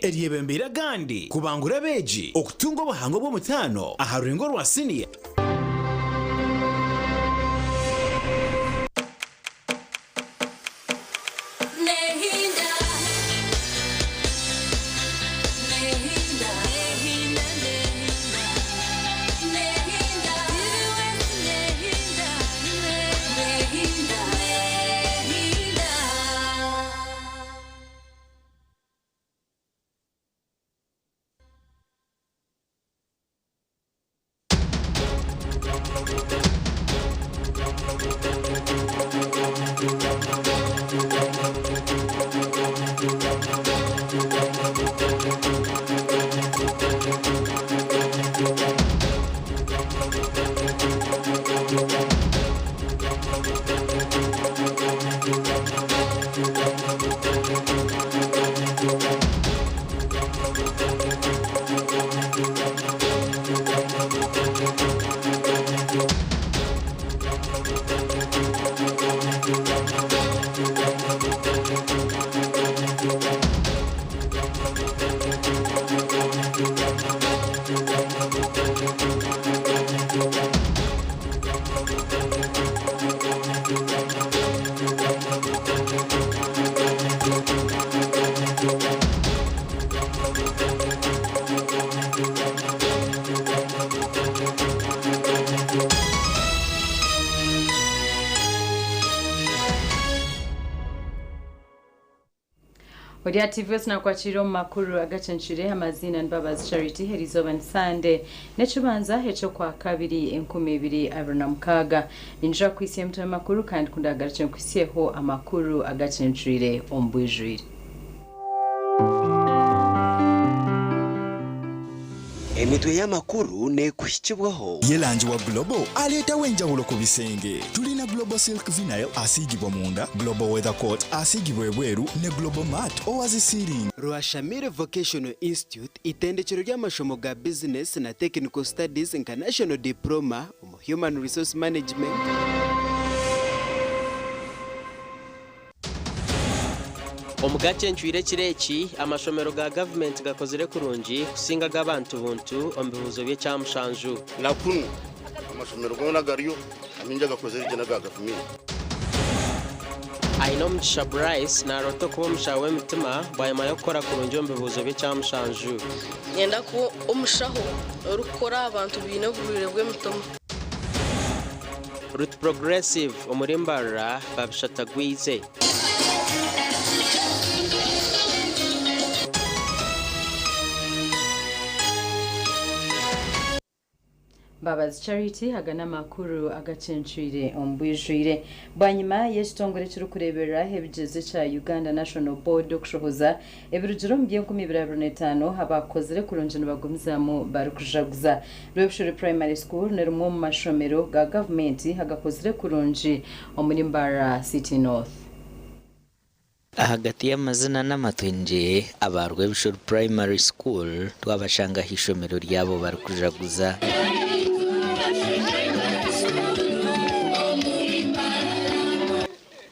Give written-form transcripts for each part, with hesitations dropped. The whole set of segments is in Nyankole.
Eryebembeire agandi kubangura abeegi okutunga obuhango bw'omutaano aha rurengo rwa siniya. Ori aha TV West nakwakira omu makuru agacencire amaziina ni Mbabazi Charity erizooba ni Sande n'ekibanza eky'okwakabiri 2026. Ninjura kuhitsya emitwe y'amakuru kandi ku ndagarukye nkuhitsyeho amakuru agacencwire omu bwijwire. Emitwe y'amakuru neekuhikibwaho. Ye langi wa Global aleetawo enjawulo ku bisenge. Tulina Global Silk Vinyl asiigibwa munda, Global Weather Coat asiigibwa ebweru ne Global Mat owa zi siiringi. Rwashamire Vocational Institute itendekero ry'amashomo ga bizinesi na Technical Studies nka National Diploma omu Human Resource Management. Omu gacencwire ekiro eki, amashomero ga gavumenti gakozire kurungi kusinga ag'abantu buntu omu bibuuzo by'ekyamushanju. Na kunu amashomero goona agariyo amaingi agakozire gye n'aga gavumenti. Ainomugisha Bryce naroota okuba omushaho w'emitima bwanyima y'okukora kurungi omu bibuuzo by'ekyamushanju. Niinyenda kuba omushaho orikukora aha bantu baine oburwaire bw'emitima. Ruth Progressive omuri Mbarara babishatagwize. Mbabazi Charity aga n'amakuru agacencwire omu bwijwire. Bwanyima y'ekitongore ekirikureeberera ebigyezo ekya Uganda National Board okushohoza ebirugire omu by'enkumi ibiri abiri n'etaano, abakozire kurungi nibagumizamu barikujaguza. Rwebushuri Primary School ni rimwe omu mashomero ga gavumenti agakozire kurungi omuri Mbarara City North. Ahagati y'amazina n'amatwengye, aba Rwebishuri Primary School twabashanga aha ishomero ryabo barikujaguza.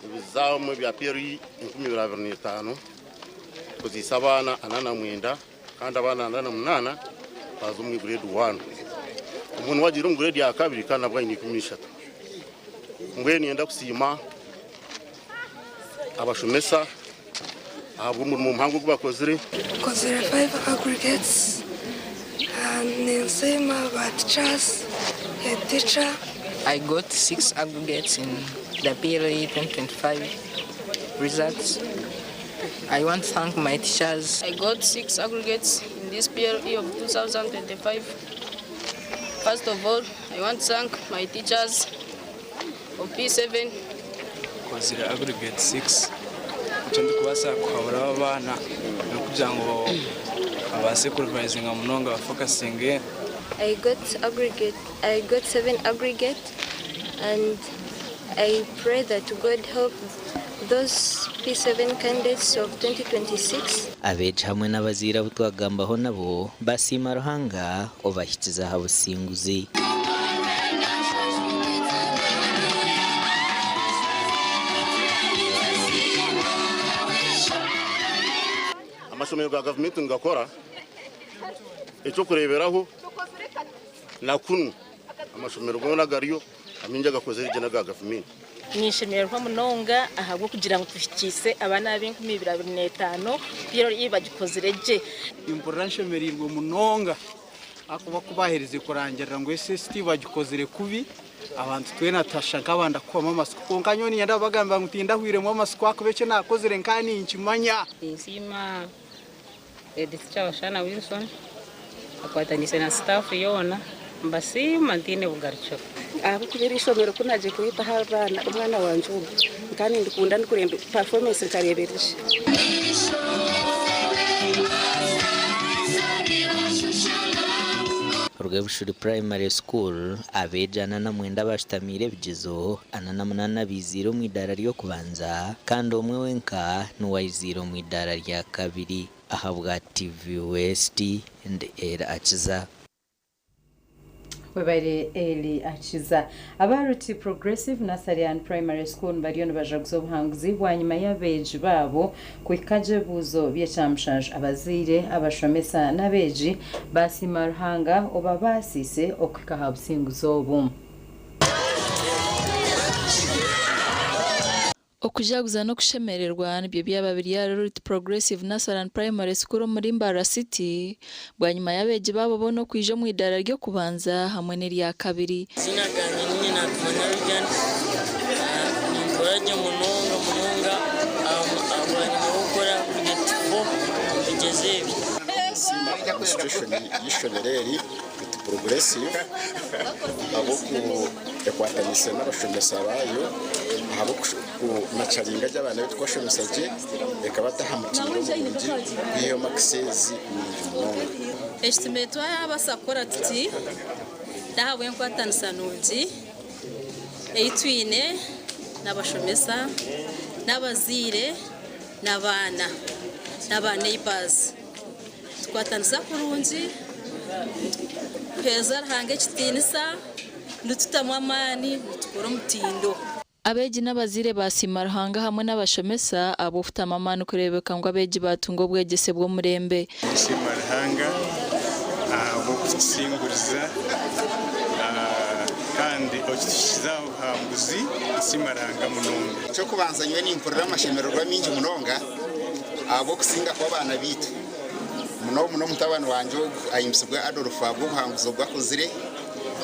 Ebizamu ebya PLE 2025 tukozeise abaana 49 kandi abaana 48 baaza omu grade one. Omuntu waagiire omu grade ya kabiri kandi nabwo aine 13. Mbwenu niinyenda kusiima abashomesa ahabw'omurimo muhango ogu bakozire. Nkozire 5 aggregates ninsiima ba teachers, head teacher. I got 6 aggregates in the PLE 2025 results. I want to thank my teachers. I got 6 aggregates in this PLE of 2025. First of all, I want to thank my teachers of P7. Nkozire aggregate 6. Eki ndikubaasa kuhaburaho abaana n'okugira ngu babaase kurivayizinga munonga bafokasinge. I got aggregate, I got 7 aggregate and I pray that God help those P7 candidates of 2026. Abeegi hamwe n'abazaire abu twagambaho nabo basiima Ruhanga obahikize aha businguzi. Amashomero ga gavumenti nigakora eky'okureeberaho na kunu amashomero goona gariyo amaingi agakozire gye n'aga gavumenti. Ninshemererwa munonga ahabw'okugira ngu tuhikiise abaana ab'2025 PLE bagikozire gye. Nimpurira nshemereirwe munonga ahakuba ku baaherize kurangirira ngu SST bagikozire kubi, abantu twena twashusha nk'abanda kuhwamu amatsiko. Kwonka nyowe niinyenda kubagambira ngu tindahwiremu amatsiko ahakuba eki naakozire nkaba ninkimanya. Ninsiima Headteacher Washana Wilson akwataniise na staff yoona mbasiima ntaine bugarukiro. Ahabw'okuba eri ishomero ku naagiire kureetaho abaana omwana wangye ogu nkaba nindikunda ndikureeba performance nkareeba eri gye. Rwebushuri Primary School, abeegi 49 abashutamiire ebigyezo, 48 abaiziire omu idaara ry'okubanza kandi omwe wenka niwe aiziire omu idaara rya kabiri. Ahabwa TV West, ndi Elly Akiza. Webare Elly Akiza. Aba Ruti Progressive Nursery and Primary School bariyo nibajaguza obuhanguzi bwanyima y'abeegi baabo kuhika gye ebibuuzo by'ekyamushanju. Abazaire, abashomesa n'abeegi baasiima Ruhanga obabaasiise okuhika aha businguzi obu. Okujaguza n'okushemererwa nibyo byaba biri ahari Ruti Progressive Nursery and Primary School omuri Mbarara City bwanyima y'abeegi baabo boona okwija omu idaara ry'okubanza hamwe n'erya kabiri. Amaziina gangye niinye Natumanya Reagan. Ninkora gye munonga munonga bwanyima y'okukora Aggregate 4 omu bigyezo ebi. Ninsiima administration y'eishomero eri Ruti Progressive ahabw'oku ekwatanise n'abashomesa baayo ahabw'okunacaringa gye abaana baitu kubashomesa gye ekabata aha mutindo murungi kwihayo makisi ezi nungi munonga. Ekitume twabaasa kukora tuti n'ahabw'enkwatanisa nungi ei twine n'abashomesa, n'abazaire, n'abaana, n'aba neighbours. Tukwatanisa kurungi, nituheereza Ruhanga ekitiinisa, nitutamu amaani, nitukora omutindo. Abeegi n'abazaire baasiima Ruhanga hamwe n'abashomesa ahabw'okutamu amaani kureebeka ngu abeegi baatunga obwegyese bw'omurembe. Nsiima Ruhanga ahabw'okutusinguriza kandi okituhikize aha buhanguzi. Nsiima Ruhanga munonga. Eky'okubanza nyowe nimpurira amashemererwa maingi munonga ahabw'okusinga kw'abaana baitu. Muno muno mutabani wangye ogu ahimbisibwe Adolf ahabw'obuhanguzi obu akozire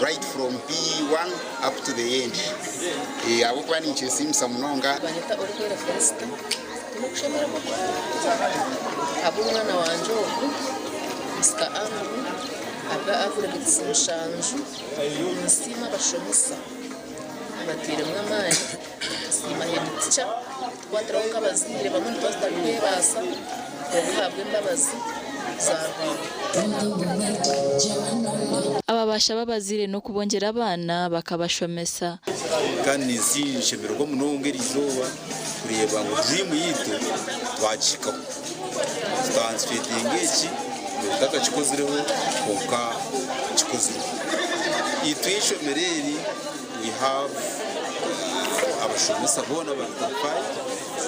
right from P1 up to the end. Ahabw'okuba ninkyesiimisa munonga. Banyeta Orikwera Felicita, nyine okushemererwa kwingi ahabw'omwana wangye ogu Mister Andrew abe aggregates mushanju. Ninsiima abashomesa abateiremu amaani, nsiima head teacher kutukwatiraho nk'abazaire bamwe nituba tutarikwebaasa kwonka ahabw'embabazi za Ruhanga. Aba baashaba abazaire n'okubongyera abaana bakabashomesa. Kandi ninshemererwa munonga eri izooba kureeba ngu dream yaitu twagihikaho. Tutaanticipatinga eki tutakakiikozireho kwonka kikozirwe. Itwe eishomero eri we have abashomesa boona bari qualified,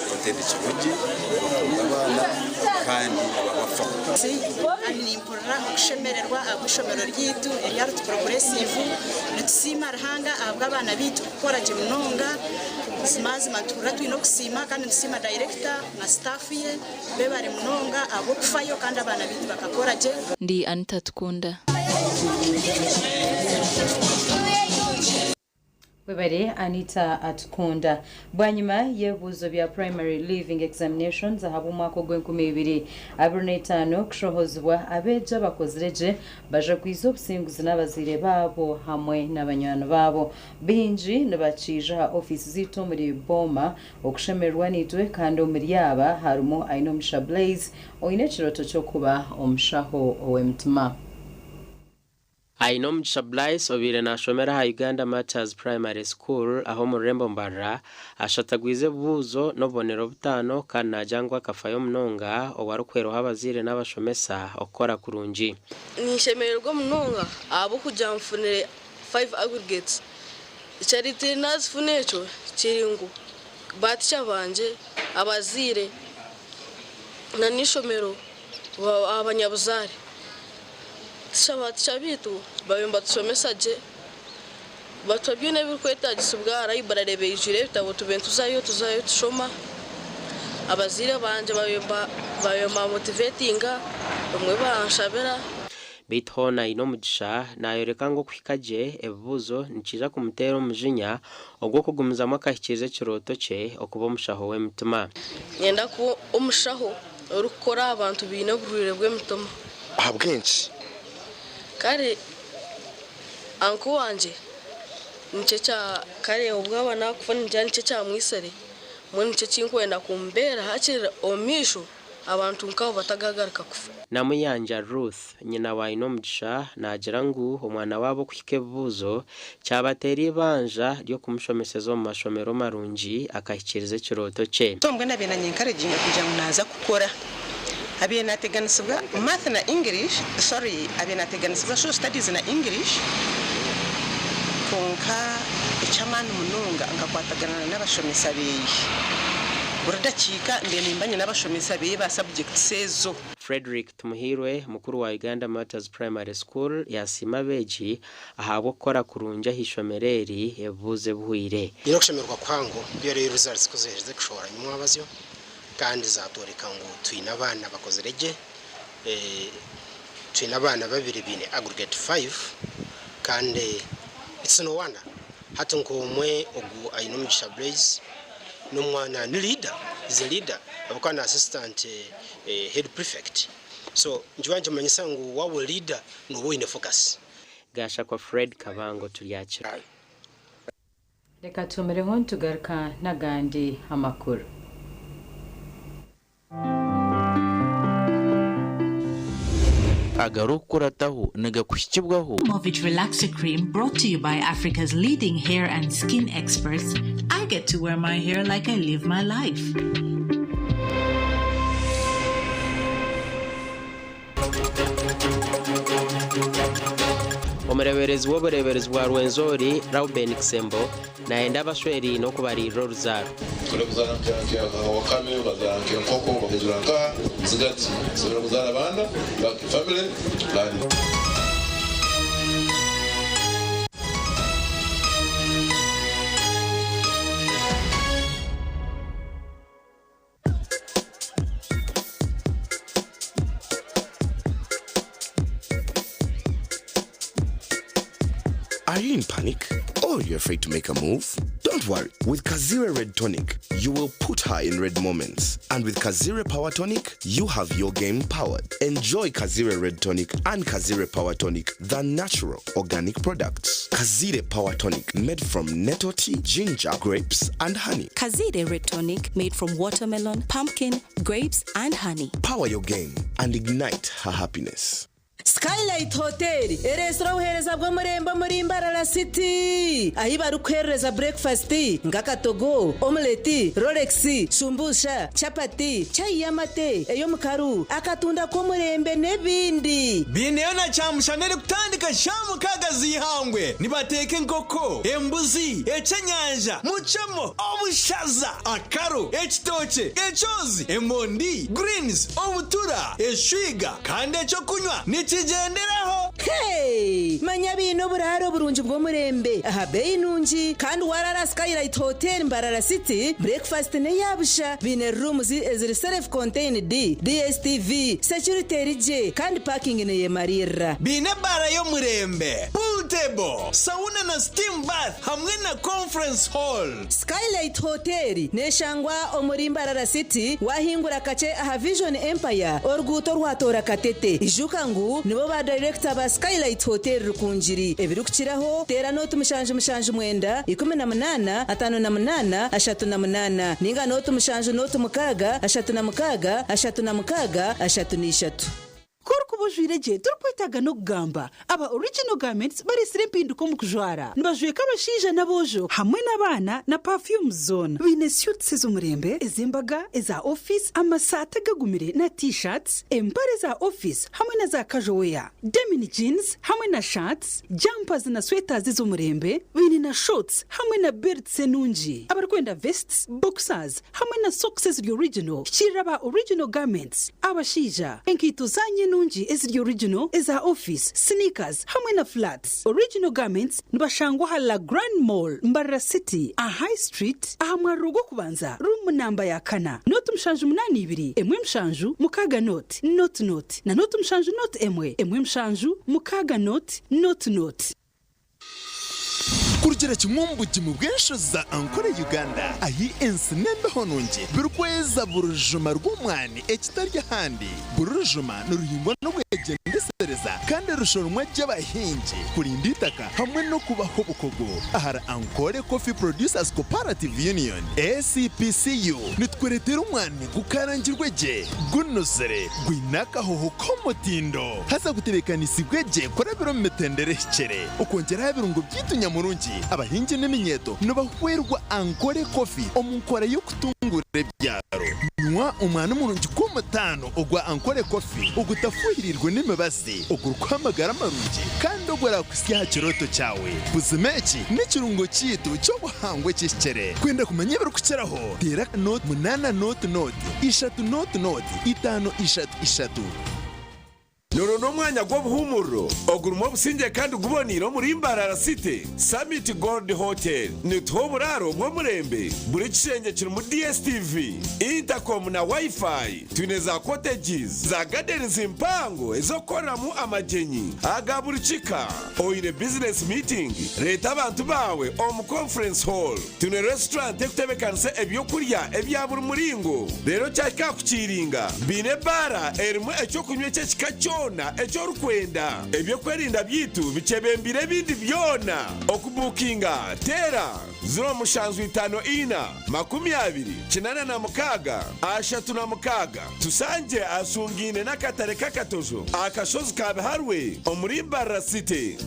batendekirwe gye, nibakunda abaana kandi nibabafaho. Kandi nimpurira okushemererwa ahabw'eishomero ryaitu erya Ruti Progressive. Nitusiima Ruhanga ahabw'abaana baitu kukora gye munonga. Buzimazima nituhurira twine okusiima kandi nitusiima director na staff ye bebare munonga ahabw'okufayo kandi abaana baitu bakakora gye. Ndi Anita Tukunda. Webare Anita Atukunda. Bwanyima y'ebibuuzo bya Primary Leaving Examinations ahabw'omwaka ogw'enkumu ibiri abiri n'etaano kushohozibwa, abeegi abakozire gye bajaguize obusinguzi n'abazaire baabo hamwe n'abanywani baabo. Baingi nibakiija aha ofiisi zaitu omuri Booma okushemererwa naitwe, kandi omuri aba harimu Aine Omugisha Blaise oine ekirooto ky'okuba omushaho ow'emitima. Aine Omugisha Blaise obaire naashomera aha Uganda Martyrs Primary School aho omu rurembo Mbarara ashatagwize ebibuuzo n'obubonero butaano kandi naagira ngu akafayo munonga obu arikuhwerwaho abazaire n'abashomesa okukora kurungi. Ninshemererwa munonga ahabw'okugira ngu nfunire 5 aggregates. Ekyaretiire nazifuna ekyo kiri ngu batica bangye, abazaire na n'eishomero. Abanyabuzaare Tica baitu babaire nibatushomesa gye, batuha byona ebirikwetaagisibwa, library eba eijwire ebitabo tubaire nituzayo tuzayo tushoma. Abazaire bangye babaire nibamotivetinga, obumwe banshabira. Beitu hoona Ainomugisha naayoreka ngu okuhika gye ebibuuzo nikiija kumuteera omujinya ogw'okugumizamu akahikiiriza ekirooto kye okuba omushaho w'emitima. Niinyenda kuba omushaho orikukora aha bantu baine oburwaire bw'emitima. Ahabw'enki? Kare anko wangye nikyo kya kare obwaba nakufa ningira nikyo kyamwitsire mbwenu nikyo ekinkwenda kumbeera hakiri omu maisho abantu nkabo batagagaruka kufa. Namuyanja Ruth, nyina wa Ainomugisha naagira ngu omwana waabo okuhika ebibuuzo kyabateera eibanja ry'okumushomeseza omu mashomero marungi akahikiiriza ekirooto kye. So mbwenu abaire nanyinkareginga kugira ngu naaza kukora. Abaire nateganisibwa math na English, sorry abaire nateganisibwa social studies na English kwonka eky'amaani munonga nkakwatagana na n'abashomesa beye. Buri dakiika mbaire nimba nyine abashomesa beye ba subjects ezo. Fredrick Tumuhairwe, mukuru wa Uganda Martyrs Primary School yasiima abeegi ahabw'okukora kurungi aha ishomero eri ebibuuzo ebihweire. Nyine okushemererwa kuhango PLE results ku ziherize kushohora nyimwabazyo kandi zatworeka ngu twine abaana bakozire gye. Twine abaana babiri baine aggregate five kandi it's no wonder hati nk'omwe ogu Ainomugisha Blaise n'omwana ni leader, is a leader ahabw'okuba ni assistant head prefect so nikiba nikimanyisa ngu waaba ori leader nooba oine focus. Gashakwa Fred Kabango Turyakira. Reka tuhumireho nitugaruka n'agandi amakuru. Agarikukurataho nigakuhikibwaho. Movit Relaxer Cream brought to you by Africa's leading hair and skin experts, I get to wear my hair like I live my life. Omureeberezi w'obureeberezi bwa Rwenzori, Rauben Kisembo, nayenda abashweraine okubariirira oruzaaro. Ore kuzaara nka wakame, okazaara nk'enkoko, okahindura nkaha zigati. Osobola kuzaara abaana, family planning. Are you in panic? Or you're afraid to make a move? Don't worry. With Kazire Red Tonic, you will put her in red moments. And with Kazire Power Tonic, you have your game powered. Enjoy Kazire Red Tonic and Kazire Power Tonic, the natural organic products. Kazire Power Tonic, made from nettle tea, ginger, grapes, and honey. Kazire Red Tonic, made from watermelon, pumpkin, grapes, and honey. Power your game and ignite her happiness. Skylight Hotel ereetsire obuheereza bw'omurembe omuri Mbarara City ahi barikuheerereza burekifasiti nk'akatogo, omuleti, rolex, shumbusha, chapati, chai y'amate, ey'omukaru, akatunda k'omurembe n'ebindi. Baineyo na kyamushana erikutandika shaaha mukaaga z'eihangwe. Nibateeka enkoko, embuzi, eky'enyanja, mucemo, obushaza, akaru, ekitookye, ekyozi, emondi, greens, obutura, eshwiga kandi eky'okunywa nikigyenderaho. Hey! Manya baine oburaaro burungi bw'omurembe aha beeyi nungi kandi waraara Skylight Hotel Mbarara City, breakfast n'eya busha. Baine rooms eziri self contained, DSTV, security eri gye kandi parking neyemariirira. Baine ebaara y'omurembe, pool table, sauna na steam bath hamwe na conference hall. Skylight Hotel neshangwa omuri Mbarara City wahingura kakye aha Vision Empire oruguuto orwatoora Katete. Ijuka ngu nibo ba dayirekita ba Skylight Hotel Rukungiri. Ebirikukiraho teera nooti 779 18 58 38 ninga nooti 7 nooti 6 36 36 33. Ku orikuba Waaba ojwaire gye torikwetaaga n'okugamba. Aba Original Garments bareetsire empinduka omu kujwara. Nibajweka abashaija n'aboojo hamwe n'abaana na perfumes zoona. Baine suits ez'omurembe, ez'embaga, eza ofiisi, amasaati agagumire na T-shirts, empare za ofiisi hamwe na za casual wear, denim jeans hamwe na shirts, jumpers na sweaters ez'omurembe. Baine na shorts hamwe na belts enungi. Abarikwenda vests, boxers hamwe na socks eziri original, hikiirira aba Original Garments. Abashaija, enkaito zaanyu enungi eziri original, eza ofiisi, sneakers hamwe na flats. Original Garments nibashangwa aha La Grande Mall, Mbarara City, aha High Street, aha mwariro gw'okubanza, room namba ya kana, nooti mushanju munaana ibiri, emwe mushanju, mukaaga nooti, nooti nooti, na nooti mushanju nooti emwe, emwe mushanju, mukaaga nooti, nooti nooti. Kurugira kimwe omu bugimu bw'enshozi za Ankole Uganda, ahi ensi n'embeho nungi birikweza buri rujuma rw'omwani ekitari ahandi. Buri rujuma niruhingwa n'obwegyendesereza kandi rushoromwa gye abahingi kurinda eitaka hamwe n'okubaha obukugu. Ahari Ankole Coffee Producers Cooperative Union, ACPCU, nitukureetera omwani gukarangirwe gye, gunuzire, gwine akahoho k'omutindo haza gutebeekanisiibwe gye kurabira omu mitendera ehikire. Okwongyera aha birungo byaitu nyamurungi, abahingi n'eminyeeto nibahwerwa Ankole Coffee omu nkora y'okutunguura ebyaro. Nywa omwani murungi gw'omutaano ogwa Ankole Coffee ogutafuhiriirwe n'emibazi, ogurikuha amagara marungi kandi oguraakuhitsya aha kirooto kyawe. Buzima eki n'ekirungo kyaitu ky'obuhangwa ekihikire. Kwenda kumanya ebirikukiraho, teera nooti munaana nooti nooti ishatu nooti nooti itaano ishatu ishatu. Noronda omwanya gw'obuhuumuriro ogurimu obusingye kandi guboneire omuri Mbarara City? Summit Gold Hotel netuha oburaaro bw'omurembe. Buri kishengye kirimu DSTV, intercom na Wi-Fi. Twine za cottages, za gardens mpango ez'okukoreramu amagyenyi aga buri kika. Oine business meeting? Reeta abantu baawe omu conference hall. Twine restaurant ekutebekanisa ebyokurya ebya buri muringo. Reero kyahika aha kukiiringa, baine ebaara erimu ekyokunywa eky'ekika kyona eki orikwenda. Ebyokwerinda byaitu bikyebembeire ebindi byona. Okubuukinga, teera, 0754 20 86 36. Tushangye ahashungaine n'akatare k'Akatojo aha kashozi ka Biharwe omuri Mbarara City.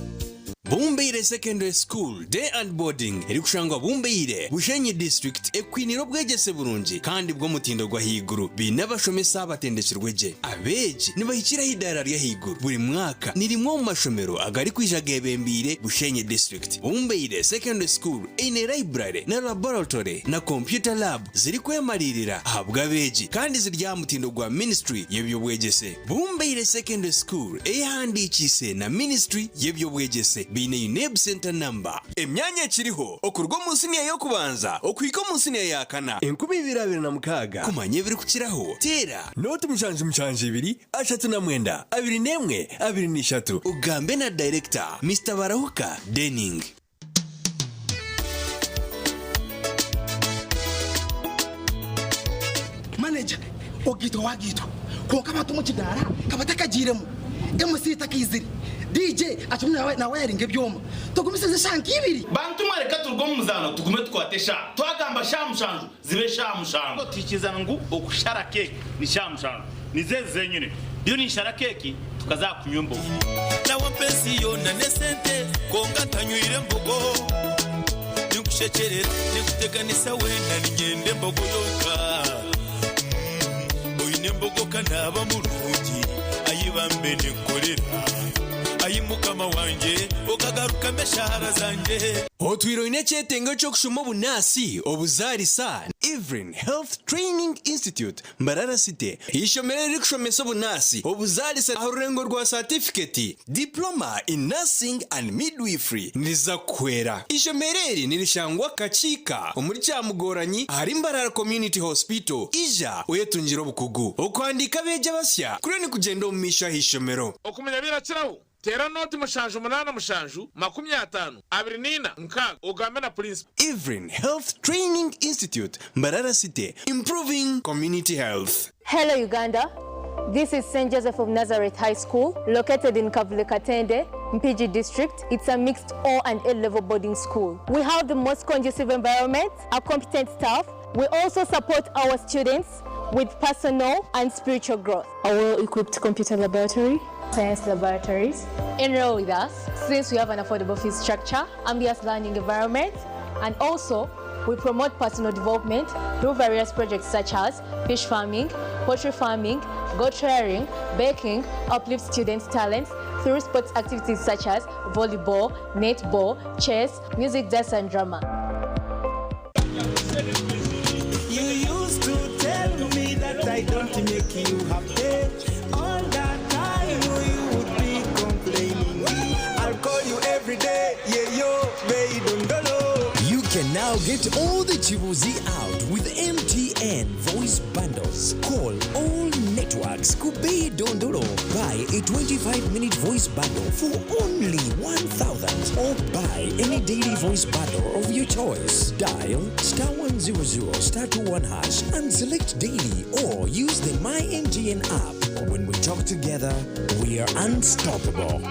Bumbeire Secondary School Day and Boarding erikushangwa Bumbeire, Bushenyi District ekwiniire obwegyese burungi kandi bw'omutindo gw'ahaiguru. Baine abashomesa abatendekirwe gye. Abeegi nibahikira aha idaara ry'ahaiguru buri mwaka. Ni rimwe omu mashomero agarikwija geebembeire Bushenyi District. Bumbeire Secondary School eine library na laboratory na computer lab zirikwemariirira ahabw'abeegi kandi ziri aha mutindo gwa Ministry y'eby'obwegyese. Bumbeire Secondary School eyehandiikiise na Ministry y'eby'obwegyese baine UNEB Centre Number. Emyanya ekiriho okuruga omu siniya y'okubanza okuhika omu siniya ya kana. 2026. Kumanya ebirikukiraho, teera. Nooti 7 7 39 21 23. Ogambe na Dayirekita, Mister Barahuka Denning. Manager, Ogaitwa wagaitwa kwonka abantu omu kidaara ka batakagiiremu, MC takaizire, DJ akirimu nawayaringa ebyoma, tugumisirize eshaaha nka ibiri. Bantu mwe reka turuge omu muzaano tugume tukwate eshaaha. Twagamba shaaha mushanju zibe shaaha mushanju. Tuhikirizana ngu okushara keeki ni shaaha mushanju. Nizo ezi zenyine. Ndiyo ninshara keeki tukaza aha kunywa embogo. Nawe mpa ensi yoona n'esente kwonka ntanywire mbogo. Ninkushekyerera, ninkuteganisa weena niinyenda embogo yonka. Oine embogo ka naaba murungi, ayi bambe ninkukorera. Ayi Mukama wangye, okagarukamu eshaara zangye. Otwire oine ekyetengo ky'okushoma obunaasi, obuzaarisa, Evelyn Health Training Institute, Mbarara City, eishomero eririkushomesa obunaasi, obuzaarisa aha rurengo rwa saatifiketi, Diploma in Nursing and Midwifery, niriza kukuhwera. Eishomero eri nirishangwa Kakiika omuri Kyamugoranyi ahari Mbarara Community Hospital. Ija oyetungire obukugu. Okuhandiika abeegi abasya kuriyo nikugyenda omu maisho aha ishomero. Okumanya birakiraho, teera nooti 7 8 7 50 24 6 ogambe na purinsipo. Evelyn Health Training Institute, Mbarara City, Improving Community Health. Hello Uganda, this is St. Joseph of Nazareth High School located in Kavule Katende, Mpigi District. It's a mixed O and A level boarding school. We have the most conducive environment, a competent staff. We also support our students. with personal and spiritual growth. A well equipped computer laboratory, science laboratories. Enroll with us since we have an affordable fee structure, ambitious learning environment, and also we promote personal development through various projects such as fish farming, poultry farming, goat rearing, baking, uplift students' talents through sports activities such as volleyball, netball, chess, music, dance, and drama. You used to tell me that I don't make you happy. All that time you would be complaining. I'll call you every day, yeah yo, baby, dondolo. You can now get all the Chibuzi out with MTN voice bundles. Call all networks Kubei Dondolo. Buy a 25 minute voice bundle for only 1000 or buy any daily voice bundle of your choice. Dial star 100 star 21 hash and select daily or use the My MTN app. When we talk together, we are unstoppable.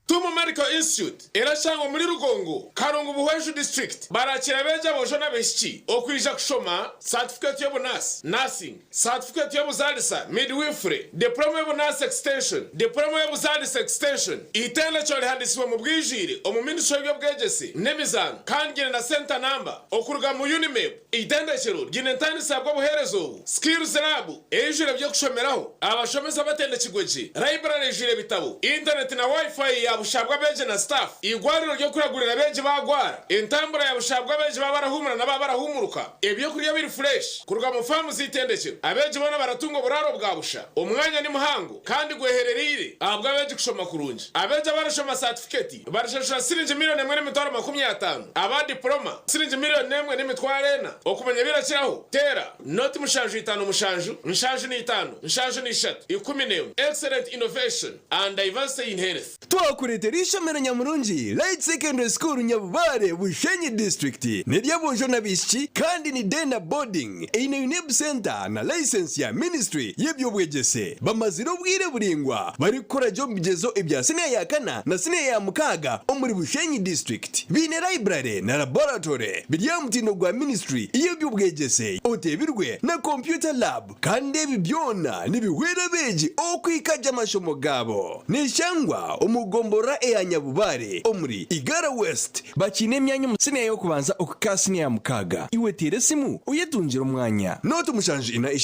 Tumu Medical Institute erashangwa muri Rugongo, Karungu Buhweju District. Barakira abeegi aboojo n'abaishiki okwija kushoma certificate y'obunasi, nursing, certificate y'obuzaalisa, midwifery, diploma y'obunasi extension, diploma y'obuzaalisa extension. Eitendekero rihandisibwe mu bwijwire omu ministry y'eby'obwegyese n'emizaano kandi ryine na center number okuruga mu UNIMEB. Eitendekero ryine entandisa bw'obuheereza obu, skills lab eijwire eby'okushomeraho, abashomesa batendekirwe gye, library eijwire ebitabo, internet na wifi ya bushabwa abeegi na staff, igwariro ry'okuragurira abeegi bagwara, entambura ya bushabwa abeegi baba barahumura n'ababa barahumuruka, ebyokurya biri fresh kuruga mu famu z'itendekero. Abeegi boona baratunga oburaaro bwa busha, omwanya ni muhango kandi gweherereire ahabw'abeegi kushoma kurungi. Abeegi abarashoma certificate barashashura siringi 1,050,000, aba diploma siringi 1,400,000. Okumanya birakiraho tera noti 757 75 73 11. Excellent innovation and diversity in health. Twakureetera ishomero nyamurungi Light Secondary School Nyabubare Bushenyi District niry'aboojo n'abaishiki kandi ni day na boarding eine UNEB Center na license ya Ministry y'eby'obwegyese. Bamazire obwire buraingwa barikukora gye omu bigyezo ebya siniya ya kana na siniya ya mukaaga omuri Bushenyi District. Baine library na laboratory biri aha mutindo gwa Ministry y'eby'obwegyese oteebirwe na computer lab kandi ebi byona nibihwera abeegi okuhika gye amashomo gaabo. Neshangwa omu gomborora eya Nyabubare omuri Igara West. Bakiine emyanya omu siniya y'okubanza okuhika aha siniya ya mukaaga. Iwe teera esimu oyetungire omwanya. Nooti 7 4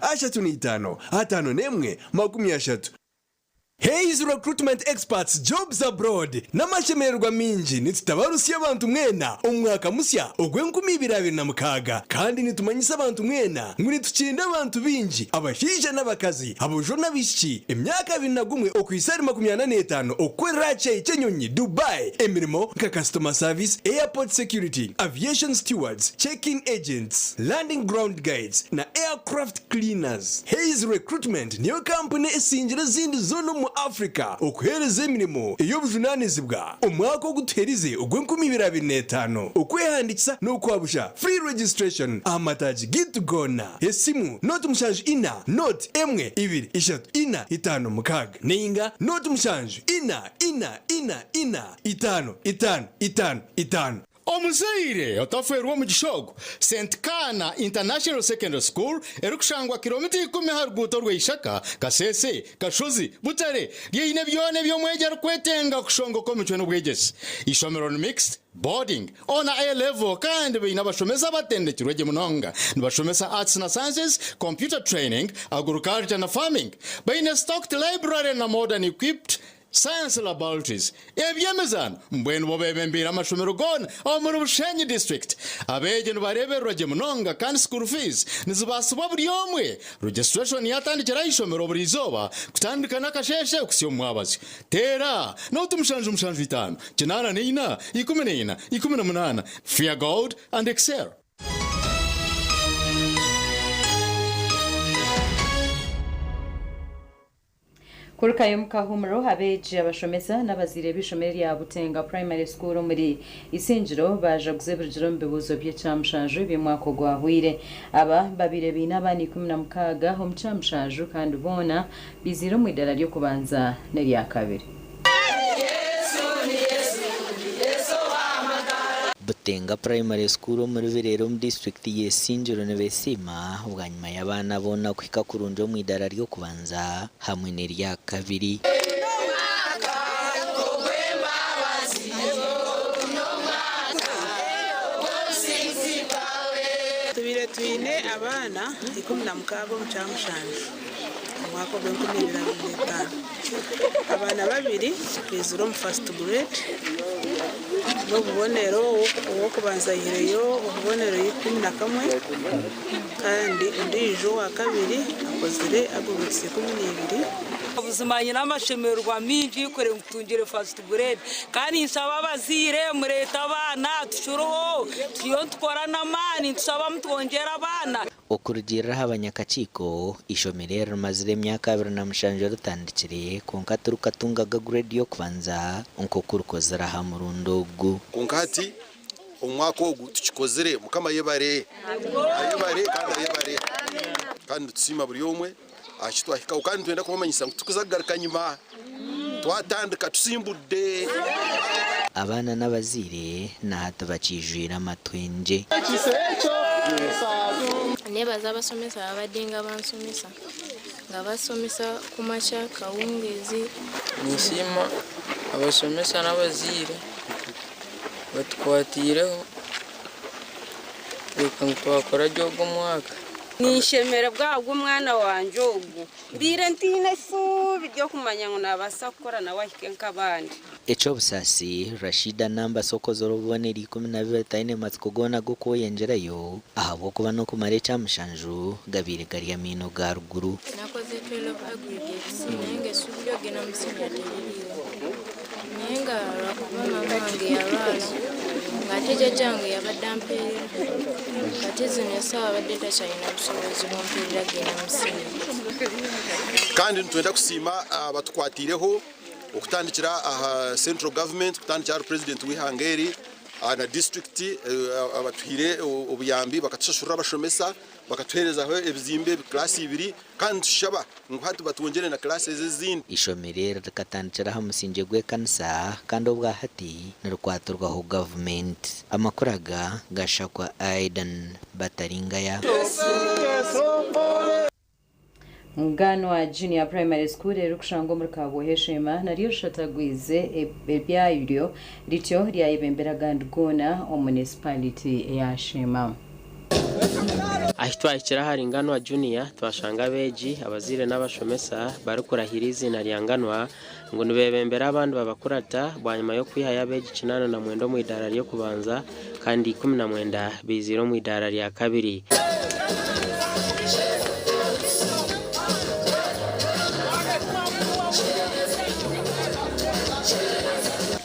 3 5 51 30. Hays Recruitment Experts Jobs Abroad N'amashemererwa maingi nitutabarutsya abantu mwena omu mwaka musya ogw'enkumi ibiri abiri na mukaaga kandi nitumanyisa abantu mwena ngu nitukinda abantu baingi abashaija n'abakazi, aboojo n'abaishiki emyaka 21 okuhitsya ahari 45 okukorera aha kishaayi ky'enyonyi Dubai emirimo nka Customer Service, Airport Security, Aviation Stewards, Check-in Agents, Landing Ground Guides na Aircraft Cleaners. Hays Recruitment niyo kampuni esingire ezindi zoona omu Africa okuheereza emirimo ey'obujunaanizibwa. Omwaka ogu tuherize ogw'enkumi ibiri abiri n'etaano, okwehandiikisa n'okwabusha, free registration, aha mataagi gaitu goona. Esimu, nooti 7 4 0 1 2 3 4 5 6 nainga nooti 7 4 4 4 4 5 5 5 5. Omuzaire otafeerwa omugisha ogu, St Kaana International Secondary School erikushangwa kiromita ikumi aha ruguuto rwa Ishaka, Kasese, Kashozi, Butare, ryeine byona ebi omwegi arikwetenga kushongoka omicwe n'obwegyese. Eishomero ni mixed, boarding, O na A level kandi baine abashomesa abatendekirwe gye munonga. Nibashomesa Arts na Sciences, Computer Training, Agriculture na Farming. Baine stocked library na modern equipped Science Laboratories, Eby'emizaano mbwenu bo bebembeire amashomero goona omuri Bushenyi District. Abeegi nibareebererwa gye munonga kandi school fees nizibaasibwa buri omwe. Registration yatandikire aha ishomero buri izooba kutandika n'akasheeshe kuhitsya omu mwabazyo. Teera nooti 7 7 5 84 14 18. Fear God and excel. Kurukayo omu kahuumuro, abeegi, abashomesa n'abazaire b'eishomero erya Butenga Primary School omuri Isingiro baajaguza ebirugire omu bibuuzo by'ekyamushanju eby'omwaka ogwahweire. Aba babaire baine abaana 16 omu kyamushanju kandi boona baiziire omu idaara ry'okubanza n'eryakabiri. Butenga Primary School omuri Birere omu disiturikiti y'e Isingiro nibesiima bwanyima y'abaana boona kuhika kurungi omu idaara ry'okubanza hamwe n'erya kabiri. Tubaire twine abaana 16 omu Kyamushanju omwaka ogw'enkumu ibiri abiri n'etaano. Abaana babiri baizire omu first grade n'obubonero, ow'okubanza aihireyo obubonero 11 kandi ondiijo owa kabiri akozire aggregates 12. Buzima nyine amashemererwa mingi kure ngu tungire first grade, kandi nshaba abazaire mureete abaana, tukiriho turiyo nitukora n'amaani, nitusaba mutwongyere abaana. Okurugiirira aha banyakakiiko, eishomero eri rimazire emyaka 27 ritandikire kwonka tirikatungaga gureedi y'okubanza nk'oku rikozire aha murundi ogu. Kwonka hati omwaka ogu tukikozire, Mukama ayebare, ayebare kandi ayebare. Kandi nitusiima buri omwe aha ki twahikaho kandi nitwenda kubamanyisa ngu titukuza kugaruka nyima, twatandika tusimbudde. Abaana n'abazaire na hati bakiijwire amatwengye. Nebaza abasomesa ababadde nga bansomesa, nga basomesa kumakya, kawungeezi. Ninsiima abashomesa n'abazaire batukwatiireho kureka ngu twakora gye ogu omwaka. Ninshemererwa ahabw'omwana wangye ogu. Mbaire ntaine eshuubi ry'okumanya ngu naabaasa kukora nawe ahike nk'abandi. Eky'obusaasi, Rashida Nambasa okozire obubonero 12 taine matsiko goona g'okweyongyerayo ahabw'okuba n'okumara ekyamushanju gabaire gari amaino ga ruguru. Nakoze 12 aggregates, naye nga essuubi ly'okugenda mu siniya teririiwo, naye nga lwakuba maama wange yalwala ng'ate jjajja wange yabadde ampeerera, kati zino essaawa abadde takyalina busobozi bumpeerera kugenda mu siniya. Kandi nitwenda kusiima abatukwatiireho okutandikira aha central government, kutandikira ahari president w'eihanga eri na district abatuhaire obuyambi bakatushashurira abashomesa, bakatuheerezaho ebizimbe class ibiri, kandi nitushaba ngu hati batwongyere na classes ezindi. Eishomero eri rikatandikira aha musingye gw'ekanisa kandi obwa hati nirikwatirwaho gavumenti. Amakuru aga gashakwa Aidan Bataringaya. Nganwa Junior Primary School erikushangwa omuri Kabwohe Sheema naryo rishatagwize ebyaryo rityo ryayebembera agandi goona omu municipality ya Sheema. Ahi twahikire ahari Nganwa Junior twashanga abeegi, abazaire n'abashomesa barikurahira eiziina rya Nganwa ngu nibebembera abandi babakurata bwanyima y'okwihayo abeegi 89 omu idaara ry'okubanza kandi 19 baizire omu idaara rya kabiri.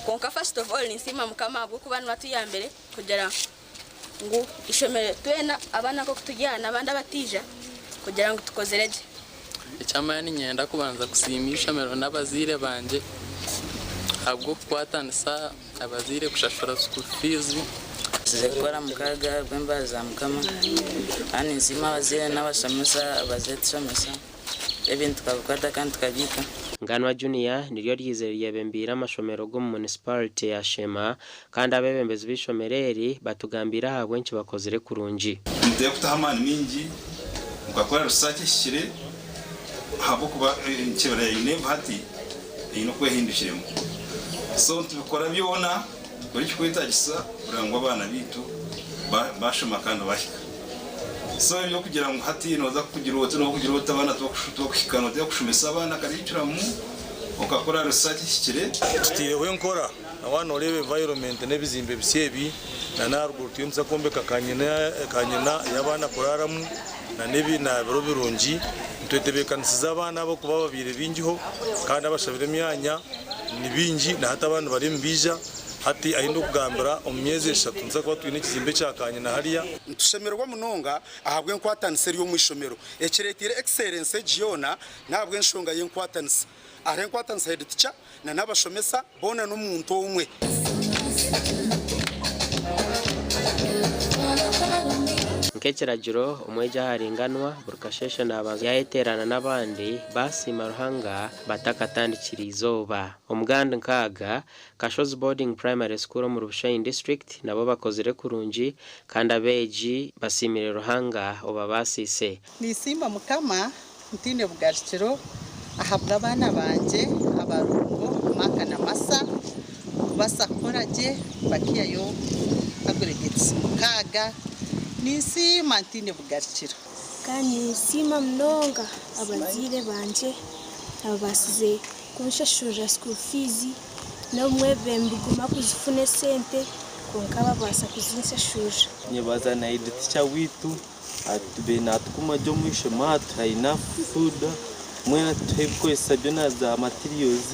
Kwonka first of all ninsiima Mukama ahabw'okuba niwe atuyambire kugira ngu ishomero twena abaana nk'oku turi aha n'abandi abataija kugira ngu tukozire gye. Eky'amaani niinyenda kubanza kusiima eishomero n'abazaire bangye ahabw'okukwatanisa abazaire kushashura school fees. Tuze kukora mukaaga gw'embabazi za Mukama, kandi ninsiima abazaire n'abashomesa abazaire tushomesa ebintu tukabikwata kandi tukabiika. Nganwa Junior niryo ryizire ryebembeire amashomero g'omu municipality ya Sheema kandi abeebembezi b'eishomero eri batugambiire ahabw'enki bakozire kurungi. Nituteekwa kutaho amaani maingi mukakora research ehikire ahabw'okuba enkyebera ya UNEB hati eine oku ehindukiremu. So nitubikora byona tukore ekirikwetaagisa kureeba ngu abaana baitu bashoma kandi bahika. So eby'okugira ngu hati nooza kugira oti n'okugira oti abaana tibakuhika, nooteekwa kushomesa abaana curriculum okakora research ehikire. Tutaireho enkora na waaba nooreeba environment n'ebizimbe bisya ebi na n'aharuguru turiyo nituza kwombeka kanyina ey'abaana kuraaramu na n'ebinaabiro birungi. Nitwetebeekanisiza abaana abo kuba babaire baingiho kandi abashabire emyanya ni baingi na hati abandi bariyo nibaija. Hati ahi ndikugambira omu myezi 3 nituza kuba twine ekizimbe ekya kanyina hariya. Nitushemererwa munonga ahabw'enkwatanisa eri omu ishomero. Ekireeteire excellence egi yoona n'ahabw'enshonga y'enkwatanisa. Hariho enkwatanisa head teacher na n'abashomesa boona n'omuntu omwe. Nk'ekiragiro, omwegi aharinganwa buri kasheeshe naabanza yaayeteerana n'abandi baasiima Ruhanga batakatandikire eizooba. Omugandi nk'aga, Kashozi Boarding Primary School omuri Bushenyi District nabo bakozire kurungi kandi abeegi basiimire Ruhanga obabaasiise. Ninsiima Mukama ntaine bugarukiro ahabw'abaana bangye abarongo Mark na Masa kubaasa kukora gye bakihayo aggregates mukaaga. Ninsiima ntaine bugarukiro. Kandi ninsiima munonga abazaire bangye ababaasize kunshashurira school fees n'obumwe bibaire nibiguma kuzifuna esente kwonka babaasa kuzinshashurira. Nyebaza na head teacher waitu atubaire natukuma gye omu ishomero atuha enough food mbwenu atuha ebikukozesa byona za materials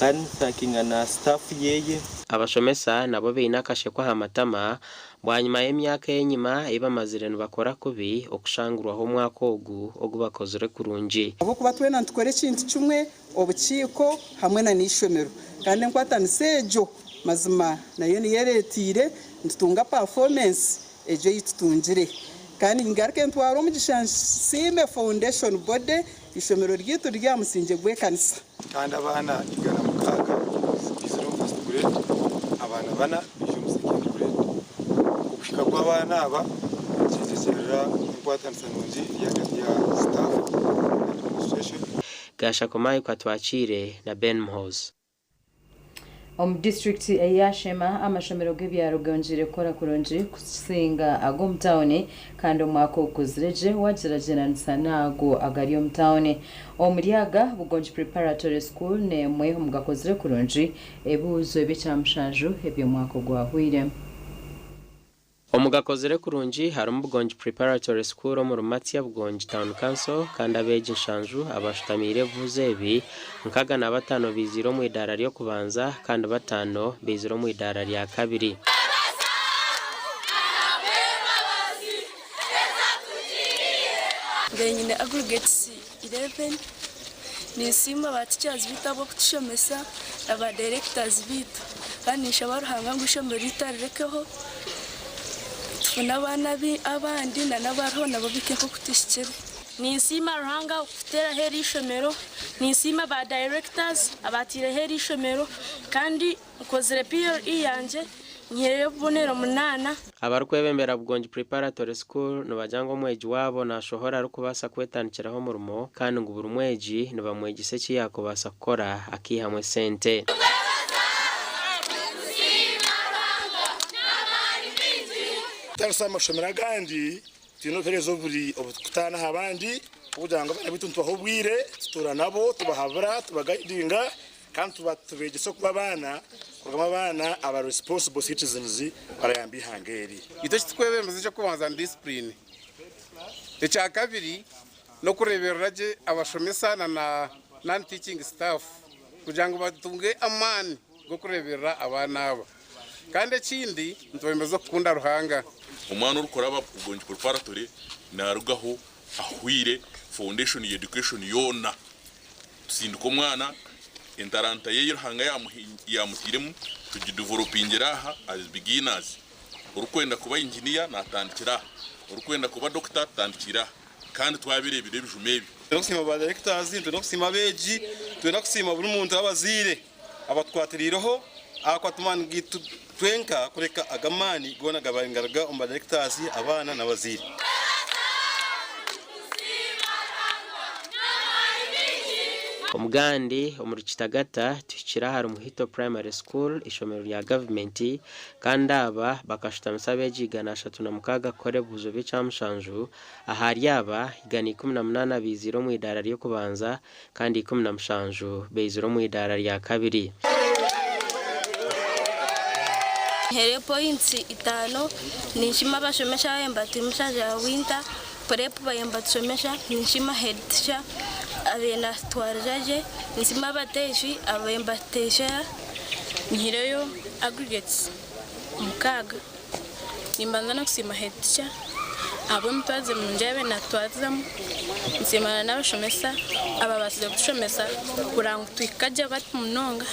kandi nituthankinga na staff yeye. Abashomesa nabo baine akasheko aha matama bwanyima y'emyaka ey'enyima ei bamazire nibakora kubi okushangurwaho omwaka ogu ogu bakozire kurungi. Ahabw'okuba twena nitukora ekintu kimwe, obukiiko hamwe na n'eishomero. Kandi enkwatanisa egyo mazima nayo niyo ereeteire nitutunga pafoomensi egyo ei tutungire. Kandi ngaruke ntware omugisha nsiime Foundation Body, eishomero ryaitu riri aha musingye gw'ekanisa. Kandi abaana 106 baizire omu first grade, abaana bana baija omu second grade. Okuhika kw'abaana aba nikigyekyerera enkwatanisa nungi eri ahagati ya staff na administration. Gashako Mike Atwakiire na Ben Muhoozi. Omu disiturikiti eya Sheema, amashomero g'ebyaro gongyeire kukora kurungi kusinga ag'omu tauni kandi omwaka ogu gukuzire gye wagyeragyeranisa n'ago agari omu tauni. Omuri aga, Bugongi Preparatory School n'emwe omu gakozire kurungi ebibuuzo eby'ekyamushanju eby'omwaka ogwahweire. Omu gakozire kurungi harimu Bugongi Preparatory School omuri Matsya Bugongi Town Council kandi abeegi nshanju abashutamiire ebibuuzo ebi 65 baiziire omu idaara ry'okubanza kandi bataano baizire omu idaara rya kabiri. Mbaire nyine aggregates 11. Ninsiima ba teachers baitu ahabw'okutushomesa na ba directors baitu. Kandi ninshaba Ruhanga ngu eishomero ryaitu arirekeho tufune abaana abandi na n'abariho nabo bahike nk'oku tuhikire. Ninsiima Ruhanga okututeeraho eri ishomero. Ninsiima ba directors abaataireho eri ishomero kandi Nkozire PLE yangye nyihireyo obubonero munaana. Abarikwebembera Bugongi Preparatory School nibagira ngu omwegi waabo nashohora arikubaasa kwetandikiraho omurimo kandi ngu buri mwegi nibamwegyesa eki yaakubaasa kukora akaihamu esente. Kutandisa amashomero agandi Twine obuheereza oburi oburikutaana aha bandi kugira ngu abaana baitu nitubaha obwire, tutuura nabo, tubahabura, tubagaidinga kandi tubeegyesa okuba abaana kurugamu abaana aba responsible citizens barayamba eihanga eri. Itwe eki turikwebembeza eky'okubanza ni disipurine, ekyakabiri n'okureeberera gye abashomesa na non teaching staff kugira ngu batunge amaani g'okureeberera abaana aba. Kandi ekindi nitubebembeza okukunda Ruhanga. Omwana orikuraba Bugongi Preparatory narugaho ahweire foundation ya education yoona. Tusindika omwana entaranta ye ei Ruhanga yamuteiremu tugidevelopingira aha as beginners. Orikwenda kuba engineer natandikira aha, orikwenda kuba doctor atandikira aha kandi twabireebire ebijuma ebyo. Nitwenda kusiima ba directors, nitwenda kusiima abeegi, nitwenda kusiima buri muntu abazaire. Abatukwatiriireho ahakuba ti maani gaitu twenka kureka aga amaani goona gabaire nigaruga omu badirekitazi, abaana n'abazaire. Omugandi omuri Kitagata tuhikire ahari Muhito Primary School, eishomero rya gavumenti, kandi aba bakashutamisa abeegi 306 kukora ebibuuzo by'ekyamushanju. Ahari aba, 118 baiziire omu idaara ry'okubanza kandi 17 baizire omu idaara rya kabiri. Nheire points itaano, ninshima abashomesa ababaire nibatuhimusa za winter prep babaire nibatushomesa, ninshima head teacher abaire natutwariza gye, ninshima abateeshi ababaire nibatuteshera. Nyihireyo aggregates mukaaga. Nimbanza n'okusiima head teacher ahabw'emitwarize mirungi ei abaire naatutwarizamu. Nsiima n'abashomesa ababaasize kutushomesa kureba ngu tuhika gye bati munonga.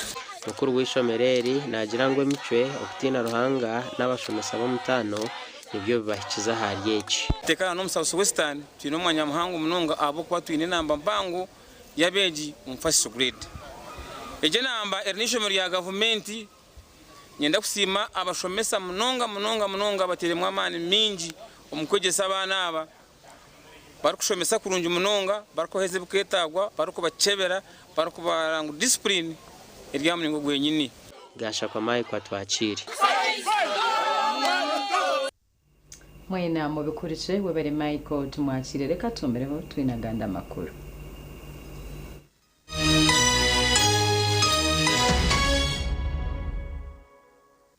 Mukuru w'eishomero eri naagira ngu emicwe, okutiina Ruhanga n'abashomesa b'omutaano nibyo bibahikize ahari eki. Tekana n'omu South Western twine omwanya muhango munonga ahabw'okuba twine enamba mpango y'abeegi omu first grade. Egi enamba eri n'eishomero rya gavumenti. Niinyenda kusiima abashomesa munonga munonga munonga abateiremu amaani maingi omu kwegyesa abaana aba barikushomesa kurungi munonga, barikubaheereza ebirikwetaagwa, barikubakyebera, barikubarora ngu disipurine eri aha muringo gwenyini. Gashakwa Mike Atwakiire. Mwena mubikurikire webare Michael tumwakire reka tumireho twine agandi amakuru.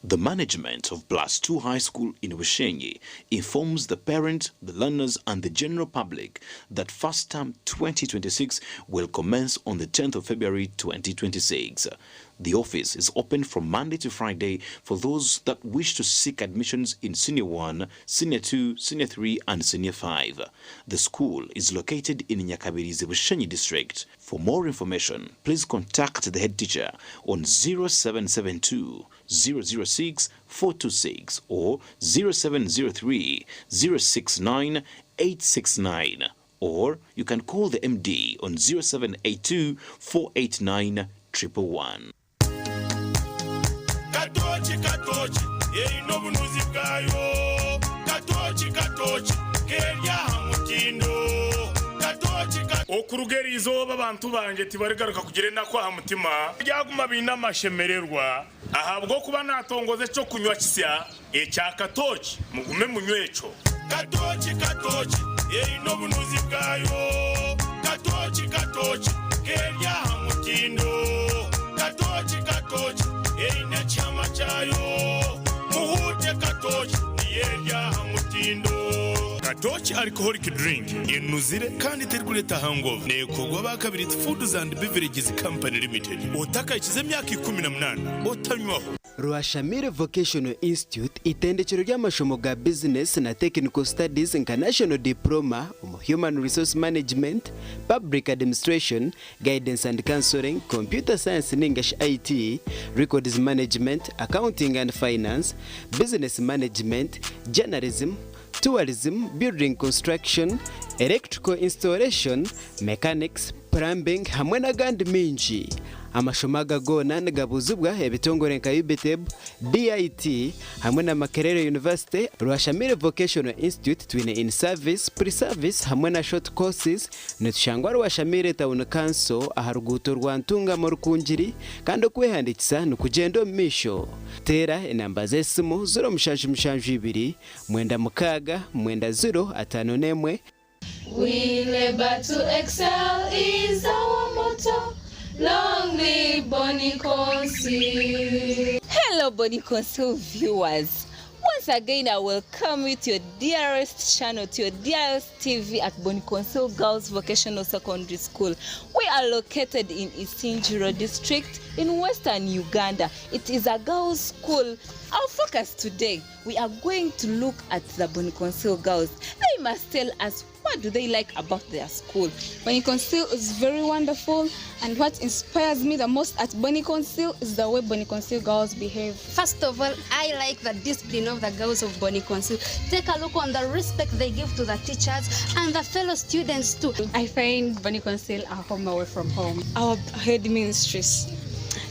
The management of Plus 2 High School in Bushenyi informs the parents, the learners, and the general public that first term 2026 will commence on the 10th of February 2026. The office is open from Monday to Friday for those that wish to seek admissions in Senior 1, Senior 2, Senior 3, and Senior 5. The school is located in Nyakabirizi Bushenyi district. For more information, please contact the head teacher on 0772 006 426 or 0703 069 869 or you can call the MD on 0782 489 111. Katoki katoki eine obunuzi bwayo katoki katoki keri aha mutindo katoki Okuruga eri izooba abantu bangye tibarigaruka kugira enaku aha mutima, baryaguma baine amashemererwa, ahabw'okuba naatongoza eky'okunywa kisya ekya katooki, mugume munywe ekyo. Katooki katooki eine obunuzi bwayo, katooki katooki keri aha mutindo, katooki katooki eine ekihama kyayo, muhuute katooki niyo eri aha mutindo. Katoki Alcoholic Drink enuzire kandi terikureeta hangover neekorwa aba Kabiriiti Foods and Beverages Company Limited. Otakahikize emyaka 18 otanywaho. Rwashamire Vocational Institute itendekero ry'amashomo ga bizinesi na Technical Studies nka National Diploma omu Human Resource Management, Public Administration, Guidance and Counselling, Computer Science ningashi IT, Records Management, Accounting and Finance, Business Management, Journalism, Tourism, Building Construction, Electrical Installation, Mechanics, Plumbing hamwe n'agandi maingi. Amashomo aga goona nigabuuzibwa ebitongore nka UBTEB, DIT hamwe na Makerere University. Rwashamire Vocational Institute twine in-service, pre-service hamwe na short courses. Nitushangwa Rwashamire Town Council aha ruguuto rwa Ntungamo Rukungiri kandi okwehandiikisa nikugyenda omu maisho. Teera enamba z'esimu 0772 96 90 51. We labour to excel is our motto. Long live Bonny Council. Hello, Bonny Council viewers. Once again, I welcome you to your dearest channel, to your dearest TV at Bonny Council Girls Vocational Secondary School. We are located in Isingiro District in Western Uganda. It is a girls' school. Our focus today, we are going to look at the Bonny Council girls. They must tell us what do they like about their school. Bonny Council is very wonderful, and what inspires me the most at Bonny Council is the way Bonny Council girls behave. First of all, I like the discipline of the girls of Bonny Council. Take a look on the respect they give to the teachers and the fellow students too. I find Bonny Council a home away from home. Our head mistress,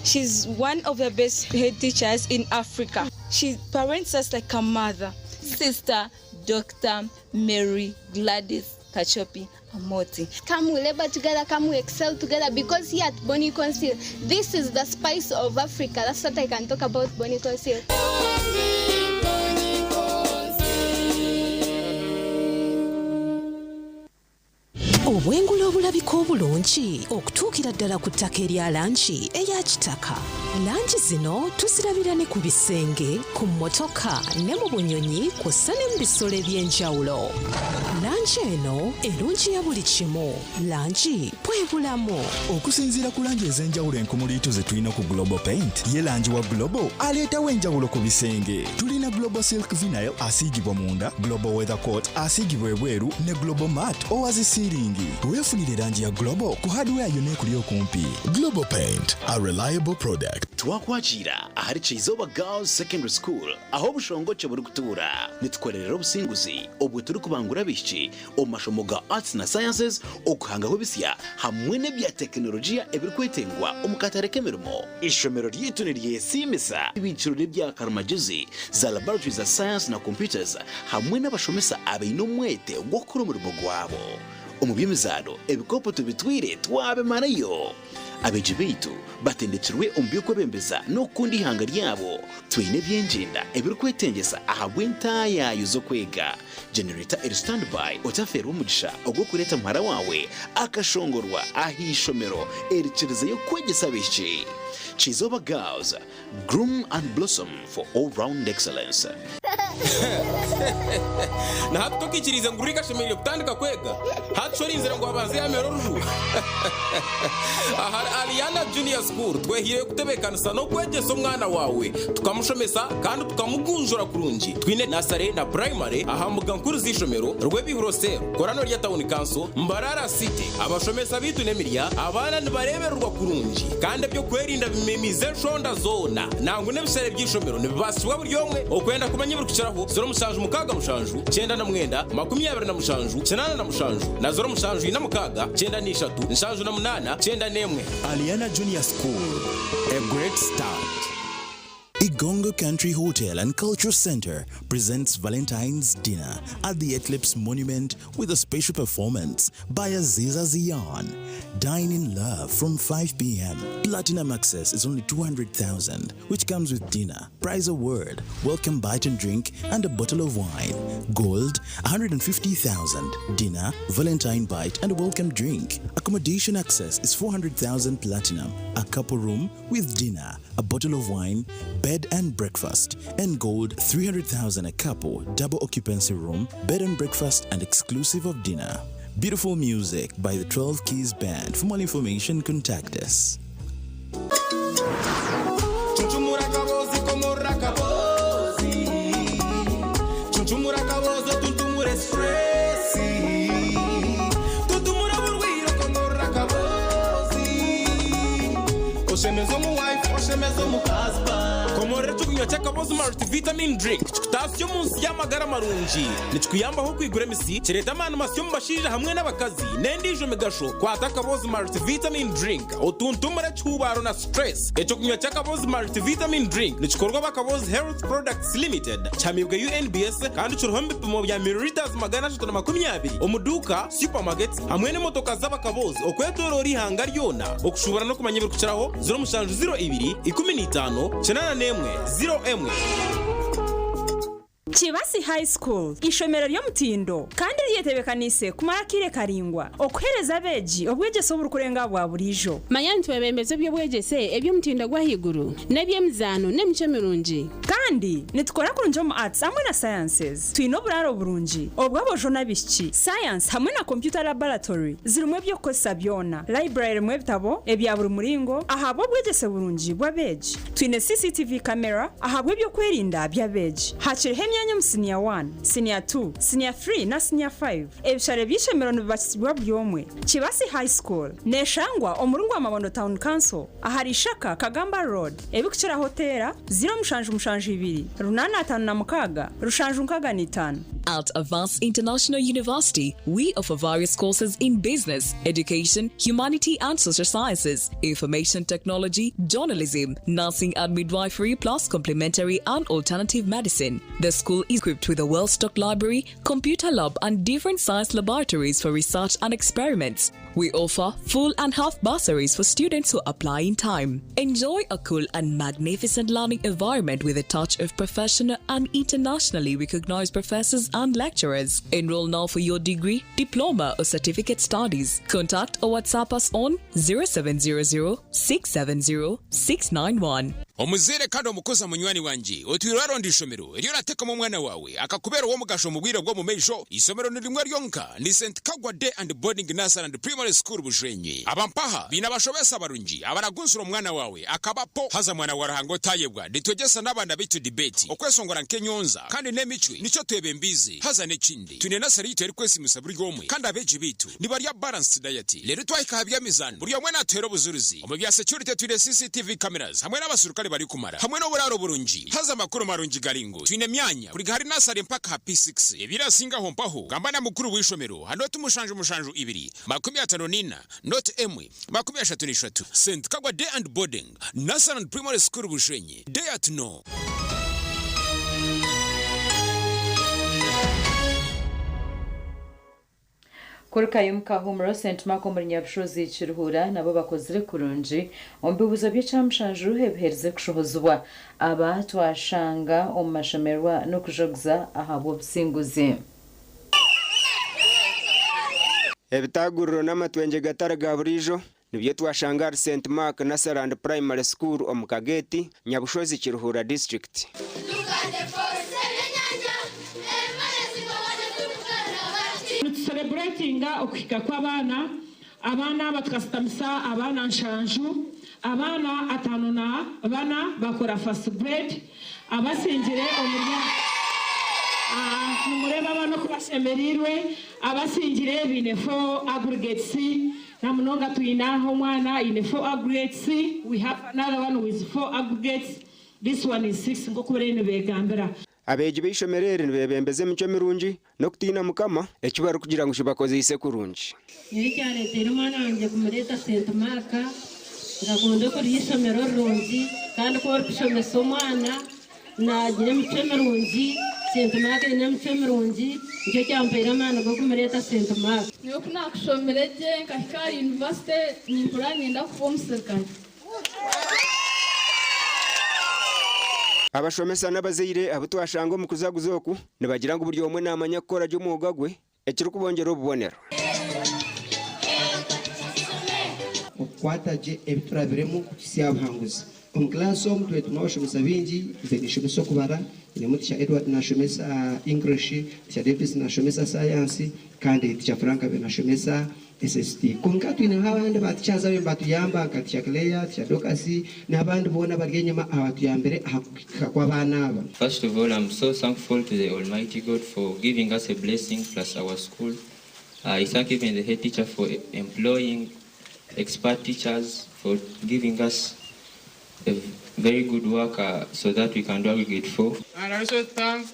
she's one of the best head teachers in Africa. She parents us like a mother. Sister Dr. Mary Gladys Kachopi Amoti. Come we labor together, come we excel together, because here at Bonny Council, this is the spice of Africa. That's what I can talk about Bonny Council. Obwengula obulabika obulungi okutuukira ddala ku ttaka erya langi eya kitaka. Langi zino tuzirabira ne ku bisenge, ku mmotoka ne mu bunyonyi kw'ossa ne mu bisolo eby'enjawulo. Langi. Langi eno erungiya buli kimu. Langi bwe bulamu. Okusinziira ku langi ez'enjawulo enkumuliitu ze tulina ku Global Paint, ye langi wa Global aleetawo enjawulo ku bisenge. Tulina Global Silk Vinyl asiigibwa munda, Global Weather Coat asiigibwa ebweru ne Global Matte owa zi siiringi. Weefunire langi ya Global ku hardware yonna ekuli okumpi. Global Paint, a reliable product. Twakwakiira ahari Kyizooba Girls Secondary School ahu obushongokye burikutuura. Nitukorerera obusinguzi obwo turikubangura abaishiki omu mashomo ga Arts na Sciences, okuhangaho ebisya hamwe n'ebya tekinologiya ebirikwetengwa omu katare k'emirimo. Eishomero ryaitu niryesiimisa ibiikiro ry'ebya karimagyezi, za laboratory za Science na Computers hamwe n'abashomesa abaine omwete gw'okukora omurimo gwabo. Omu by'emizaano, ebikopo tubitwire twabimarayo. Abeegi baitu batendekirwe omu by'okwebembeza n'okukunda eihanga ryabo. Twine eby'engyenda ebirikwetengyesa ahabw'entaayaayo z'okwega. Genereta eri standby otafeerwa omugisha ogw'okureeta muhara waawe akashongorwa aha ishomero erikirizeyo kwegyesa abaishiki. Kizooba Girls, Groom and Blossom for all round excellence. Na hati tokaikiriize ngu Rick ashemereire kutandika kwega? Hati shi orinzire ngu abanze yaamera oruju? Ahari Aliana Junior School twehaireyo kutebeekanisa n'okwegyesa omwana waawe, tukamushomesa kandi tukamugunjura kurungi. Twine nasare na purayimare aha mbuga nkuru z'eishomero, Rwebihuro Cell, Korano rya Tawuni Kanso, Mbarara City. Abashomesa baitu n'emirya, abaana nibareebererwa kurungi kandi eby'okwerinda bimemiize enshonda zoona. Nangwa n'ebishare by'eishomero nibibaasibwa buri omwe. Okwenda kumanya ebirikukiraho, 0767 97 87 na 0746 93 78 91. Aliana Junior School, a great start. Igongo Country Hotel and Cultural Center presents Valentine's Dinner at the Eclipse Monument with a special performance by Aziza Zion. Dine in love from 5 p.m. Platinum access is only 200,000, which comes with dinner, prize award, welcome bite and drink, and a bottle of wine. Gold, 150,000, dinner, Valentine bite, and a welcome drink. Accommodation access is 400,000 platinum, a couple room with dinner, a bottle of wine, bed and breakfast, and gold 300,000 a couple, double occupancy room, bed and breakfast, and exclusive of dinner. Beautiful music by the 12 Keys Band. For more information, contact us. Chunchumura kabozi komora kabozi Chunchumura kabozi tuntumure stress Tuntumura burwiro komora kabozi Oshemeza omu wife oshemeza omu husband Komorora ekyokunywa ky'akabozi Multivitamin Drink kikutaasya omu nsi y'amagara marungi. Nikikuyambaho okwigura emisi, kireeta amaani masya omu bashaija hamwe n'abakazi, n'endiijo migasho. Kwata akabozi Multivitamin Drink otuntumure ekihuubaaro na stress. Ekyokunywa ky'akabozi Multivitamin Drink nikikorwa aba Kabozi Health Products Limited, kihamiibwe UNBS kandi kiriho omu bipimo bya millilitres 320 omu duuka, supermarkets hamwe n'emotoka z'abakabozi okwetoroora eihanga ryona. Okushuubura n'okumanya ebirikukiraho, 0702 15 81 01. Kibasi High School, eishomero ry'omutindo kandi eryetebekaniise kumara akaire karaingwa okuheereza abeegi obwegyese oburikurenga aha bwa buriijo. Manya nitwebembeza eby'obwegyese eby'omutindo gw'ahaiguru n'eby'emizaano n'emicwe mirungi. Kandi nitukora kurungi omu Arts hamwe na Sciences. Twine oburaaro burungi obw'aboojo n'abaishiki. Science hamwe na Computer Laboratory zirimu eby'okukozesa byona. Library erimu ebitabo ebya buri muringo ahabw'obwegyese burungi bw'abeegi. Twine CCTV camera ahabw'eby'okwerinda by'abeegi. Hakiriho emyanya omu Siniya wani, Siniya tu, Siniya thuri na Siniya fayivu. Ebishare by'eishomero nibibakisibwa buri omwe. Kibasi High School neeshangwa omuri Ngwamabondo Town Council ahari Ishaka Kagamba Road. Ebirikukiraho teera 0772 856 765. At Avance International University, we offer various courses in business, education, humanity and social sciences, information technology, journalism, nursing and midwifery, plus complementary and alternative medicine. The school is equipped with a well stocked library, computer lab, and different science laboratories for research and experiments. We offer full and half bursaries for students who apply in time. Enjoy a cool and magnificent learning environment with a touch of professional and internationally recognized professors and lecturers. Enroll now for your degree, diploma, or certificate studies. Contact or WhatsApp us on 0700 670 691. Omuzaire kandi omukuza munywani wangye, otwire oraronda ishomero eri orateekamu omwana waawe akakubeera ow'omugasho omu bwire bw'omumaisho? Eishomero ni rimwe ryonka, ni St. Kagwa Day and Boarding Nursery and Primary School Bushwenyi. Aba mpaha baine abashomesa barungi abaragunsura omwana waawe akaba po. Haza mwana wa Ruhanga otayebwa, nitwegyesa n'abaana baitu debate, okwesongora nk'enyonza kandi n'emicwe nikyo twebembiize. Haza n'ekindi, twine nursery yaitu erikwesiimisa buri omwe kandi abeegi baitu nibarya balanced diet. Reero twahika aha by'emizaano, buri omwe naatuheera obujurizi. Omu bya security twine CCTV cameras hamwe n'abaserukare barikumara hamwe n'oburaaro burungi. Haza amakuru marungi gari ngu twine emyanya kuruga ahari nursery mpaka aha P6. Ebirasingaho mpaho gamba na mukuru w'eishomero aha nooti 7 7 54 nooti 1 33. St Kagwa Day and Boarding, Nursery and Primary School Bushenyi, Dare to know. Kurukayo omu Kahumuro, St Mark omuri Nyabushozi, Kiruhura nabo bakozire kurungi omu bibuuzo by'ekyamushanju ebiherize kushohozibwa. Aba twashanga omu mashemererwa n'okujaguza ahabw'obusinguzi. Ebitaaguriro n'amatwengye gatari ga buriijo nibyo twashanga ahari St Mark Nursery and Primary School omu Kageeti, Nyabushozi, Kiruhura District. Nitucelebratinga okuhika kw'abaana. Abaana aba tukasitamisa abaana nshanju, abaana 54 bakora first grade, abasingire omuri nimureeba abaana oku bashemereirwe, abasingire baine four aggregates, na munonga twine aha omwana aine four aggregates, we have another one with four aggregates, this one is six nk'oku bariyo nibegambira. Abeegi b'eishomero eri nibeebembeza emicwe mirungi n'okutiina Mukama, eki barikugira ngu kibakozeise kurungi. Nyowe ekyareeteire omwana wangye kumureeta St Mark, nkakunda oku riri eishomero rirungi kandi ku orikushomesa omwana naagira emicwe mirungi, St Mark eine emicwe mirungi, nikyo kyampaire amaani g'okumureeta St Mark. Nyowe ku naakushomire gye nkahika aha yunivasite nimpurira niinyenda kuba omusirikare. Abashomesa n'abazaire abu twashanga omu kuzaguza oku nibagira ngu buri omwe naamanya kukora gye omwoga gwe ekirikubongyera obubonero. Okukwata gye ebi turabiremu kutuhitsya aha buhanguzi. Omu kilaasi omu twine turimu abashomesa baingi, nze ninshomesa okubara, nyinemu Teacher Edward nashomesa English, Teacher Davis nashomesa Science kandi Teacher Frank abe nashomesa SST. Kwonka twineho abandi ba teachers ababaire nibatuyamba nka Teacher Claire, Teacher Dorcas n'abandi boona abari enyima abatuyambire aha kuhika kw'abaana aba. First of all, I'm so thankful to the Almighty God for giving us a blessing plus our school. I thank even the head teacher for employing expert teachers, for giving us a very good work so that we can do aggregate 4. And I also thank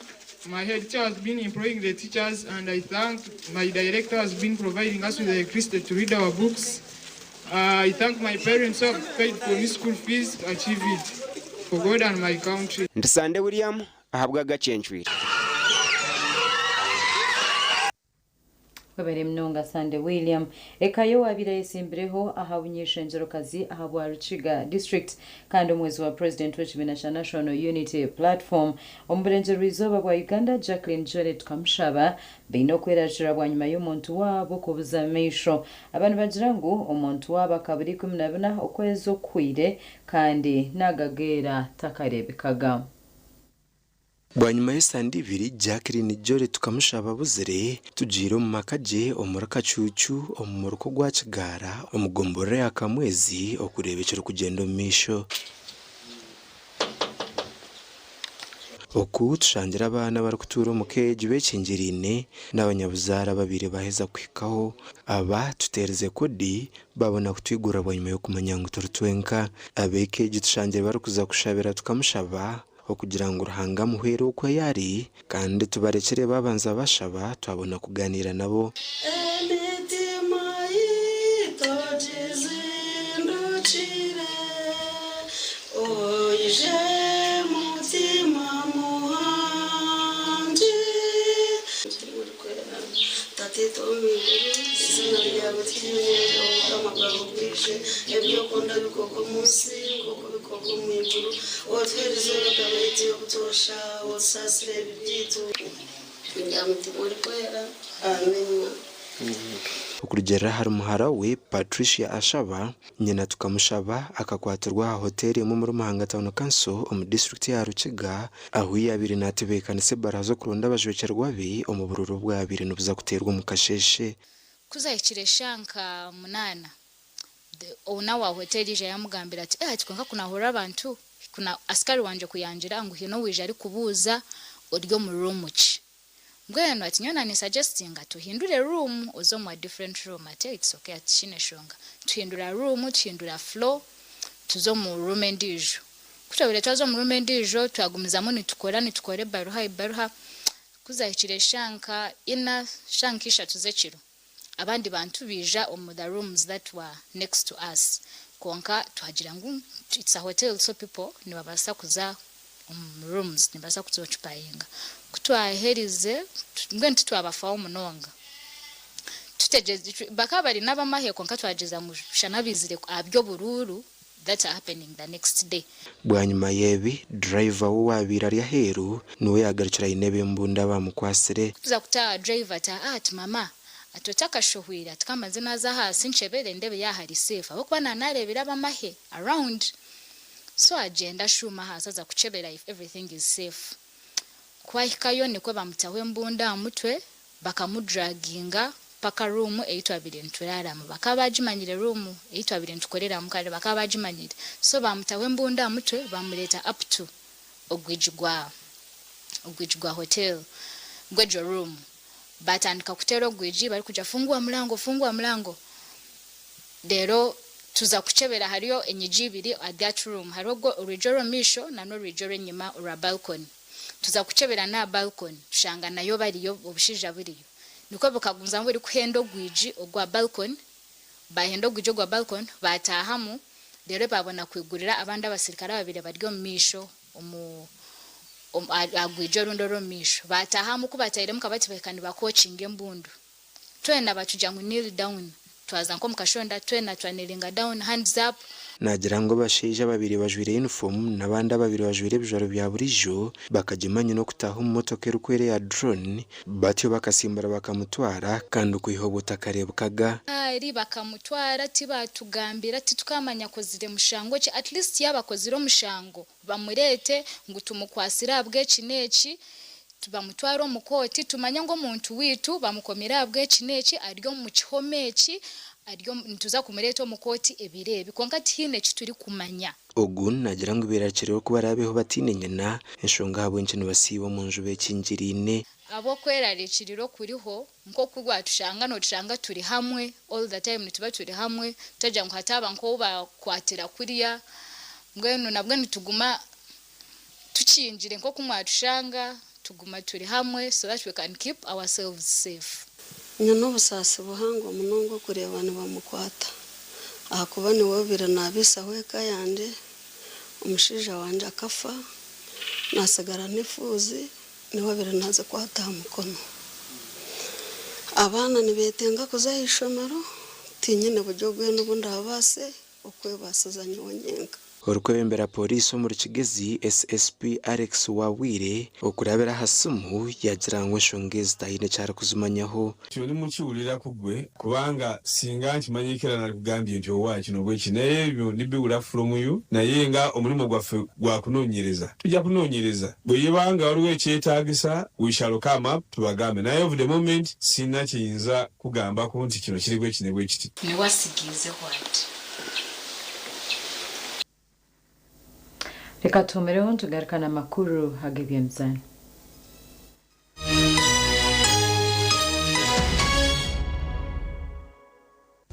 my head teacher has been employing the teachers, and I thank my director has been providing us with the electricity to read our books. I thank my parents who have paid for me school fees to achieve it, for God and my country. Ndi Sande William ahabw'Agacencwire. Webare munonga Sande William. Eka y'owaabaire ayesimbireho aha buny'eishengyerokazi aha bwa Rukiga District kandi omuhwezi wa Purezidenti w'ekibiina kya National Unity Platform omu burengyerwa-izooba bwa Uganda Jacqueline Jolet Kamushaba baine okwerarikirira bwanyima y'omuntu waabo kubuza amaisho. Aba nibagira ngu omuntu waabo akabura 14 okwezi okuhweire kandi nagageera takareebekaga. Bwanyima y'esande ibiri Jacqueline Jolly Tukamushaba abuzire, tugiire omu maka gye omuri Kacuucu omu muruka ogwa Kigaara omu gomborora ya Kamwezi okureeba ekirikugyenda omu maisho. Oku tushangire abaana abarikutuura omu ka egi bekyingiriine n'abanyabuzaare ababaire baheza kuhikaho. Aba tuteerize kodi babona kutwigurira bwanyima y'okumanya ngu turi twenka. Ab'eka egi tushangire barikuza kushabira Tukamushaba okugira ngu Ruhanga amuhwere oku ari kandi tubarekire babanza bashaba twabona kuganiira nabo. Emitima yaitu gizindukire, oije mutima muhangi. Tata omu iguru, izina ryawe ryezwe, obukama bwawe bwije, eby'okunda bikorwa omu nsi nk'oku bikorwa omu iguru. Otuheereze emigabo yaitu y'obutoosha, otusaasire ebibi byaitu. Ngira mutima orikwera. Amiina. Okurugiirira ahari muhara we, Patricia Ashaba, nyina Tukamushaba akakwatirwa aha hoteeri emwe omuri Muhanga Town Council omu disiturikiti ya Rukiga ahu yaabaire naatebeekanisa ebaruha z'okuronda abajwekyerwa be omu buruuru obwabaire nibuza kuteerwa omu kasheeshe. Ku zaahikire eshaaha nka munaana, owner wa hoteeri yaija yaamugambira ati, Eh, ati kwonka ku naahurira abantu, ku na asikari wangye ku yangira ngu haine owaija arikubuuza ori omu room ki. Mbwenu ati nyowe naninsajestinga tuhindure room oze omu a different room ati its ok ati tikiine shonga. Tuhindura room tuhindura floor tuza omu room endiijo. Kutwabire twaza omu room endiijo twagumizamu nitukora nitukora ebaruha ebaruha kuzahikire eshaaha nka ina shaaha nka ishatu z'ekiro abandi bantu baija omu the rooms that were next to us kwonka twagira ngu it's a hotel so people nibabaasa kuza omu rooms nibabaasa kuza occupyinga. Ku twaherize mbwenu titwabafaho munonga bakaba bari n'abamahe kwonka twagyeza ngu shana baizire aha by'oburuuru that are happening the next day. Bwanyima y'ebi, driver we owaabaire ari aheeru niwe yaagarukire aine eb'embunda baamukwasire. Kutuza kutaaha driver ati aah ati mama ati otakashohwire ati kambanze naaza ahaasi nkyebere ndebe yaaba hari safe ahabw'okuba naanareebire ab'amahe around so agyenda ashuuma ahaasi aza kukyebera if everything is safe. Ku ahikayo nikwo bamutaho embunda aha mutwe Bakamudraginga paka room ei twabire nituraramu. Bakaba bagimanyire room ei twabire nitukoreramu kare bakaba bagimanyire. So bamutaho embunda aha mutwe bamureta up to ogwigi gwa ogwigi gwa hotel gwegyo room. Batandika kutera ogwigi barikugira funguwa murango funguwa murango. Reero tuza kukyebera hariyo enyigi ibiri at that room. Hariho orwigi orw'omumaisho na n'orwigi orw'enyima orwa balcony. Tuza kukyebera n'aha balcony tushanga nayo bariyo obushaija buriyo. Nikwo bukagumizamu buri kuhenda ogwigi ogwa balcony, baahenda ogwigi ogwa balcony baataahamu reero baabona kwigurira abandi abasirikare ababaire bari omu maisho omu aha rwigi orundi orw'omu maisho. Baataahamu ku baataahiremu bakaba tibahika nibakookinga embundu. Twena batugira ngu kneel down, twaza nk'omu kashonda twena twa kneelinga down, hands up. Naagira ngu abashaija ababaire bajwaire yunifoomu n'abandi ababaire bajwaire ebijwaro bya buriijo bakagyema nyina okutaaha omu motoka erikwera eya drone batyo bakasimbura bakamutwara kandi okwiha obwo takareebekaga. Ari bakamutwara tibatugambira titukamanya akozire mushango ki at least yaaba akozire omushango bamureete ngu tumukwasire ahabw'eki n'eki Bamutware omu kooti tumanye ngu omuntu waitu bamukomire ahabw'eki n'eki ari omu kihome eki ari omu nituza kumureeta omu kooti ebiro ebi kwonka tihaine eki turikumanya. Ogu naagira ngu beerarikiriire oku baraabeho bataine nyina, enshonga ahabw'enki nibasiiba omu nju beekingiriine. Ahabw'okwerarikirira okuriho, nk'oku waatushanga nootushanga turi hamwe all the time nituba turi hamwe tutagira ngu hataaba nk'ou baakwatira kuriya mbwenu nabwo nituguma Tukingire nk'oku mwatushanga, tuguma turi hamwe so that we can keep ourselves safe. Nyine obusaasi buhango munonga okureeba nibamukwata ahakuba niwe obaire nabaisaho eka yangye, omushaija wangye akafa nasigara n'efuuzi niwe abaire nazikwata aha mukono. Abaana nibetenga kuza aha ishomero tinyine buryo bwena obu ndabaase okwebaasiza nyowe nyenka. Orikwebembera Pooriisi omuri Kigezi, SSP Alex Wabwire okurabira aha simu yaagira ngu enshonga ezi taine eki arikuzimanyaho. Kino nimukiwuliraku gwe kubanga singa nkimanyiikira nalikugambye nti owaaye kino bweki naye ebyo ndibiwulira from you naye nga omulimu gwaffe gwa kunonyereza tujja kunonyereza bweyiba nga waliwo ekyetagisa we shall come up tubagambe naye of the moment sirina kyeyinza kugambako nti kino kiri bweki ne bwekiti. Niwe asigaizeho ati. Reka tuhumireho nitugaruka n'amakuru ag'eby'emizaano.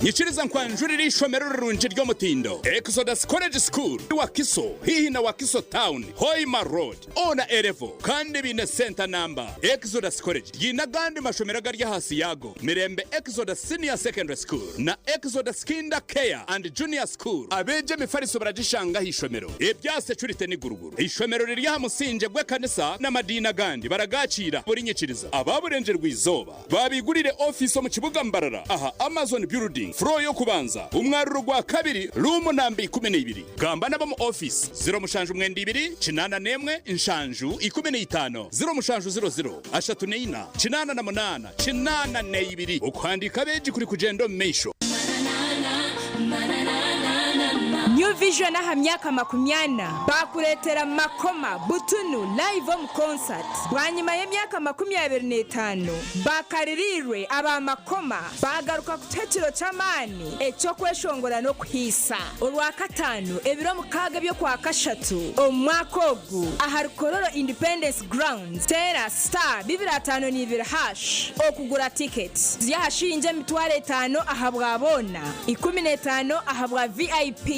Nyikiriza nkwanjurire eishomero rirungi ry'omutindo, Exodus College School, Wakiso, haihi na Wakiso Town, Hoima Road, O na A level kandi baine senta namba. Exodus College ryine agandi mashomero agari ahaasi yaago, Mirembe Exodus Senior Secondary School na Exodus Kinder Care and Junior School. Abeegi emifariso baragishanga aha ishomero. Ebya securite ni guruguru. Eishomero riri aha musingye gw'ekanisa n'amadiini agandi baragaakiira buri nyikiriza. Aba Burengyerwa-izooba. Baabaigurire ofiisi omu kibuga Mbarara aha Amazon Building. Floor y'okubanza, omwariro gwa kabiri, ruumu namba 12. Gamba n'ab'omu ofiisi, 072 81 7 15, 0700 34 88 82. Okuhandiika abeegi kuri kugyenda omu maisho. New Vision aha myaka makumyana baakureetera Makoma butunu live omu concert bwanyima y'emyaka 25 bakaririirwe aba Makoma baagaruka kutuha ekiro ky'amaani eky'okweshongora n'okuhiisa Orwakataano ebiro 6 eby'Okwakashatu omu mwaka ogu ahari Kololo Independence Grounds teera star 252 hash okugura ticket ziri aha shiringi 5000 ahabwa boona, 15 ahabwa VIP,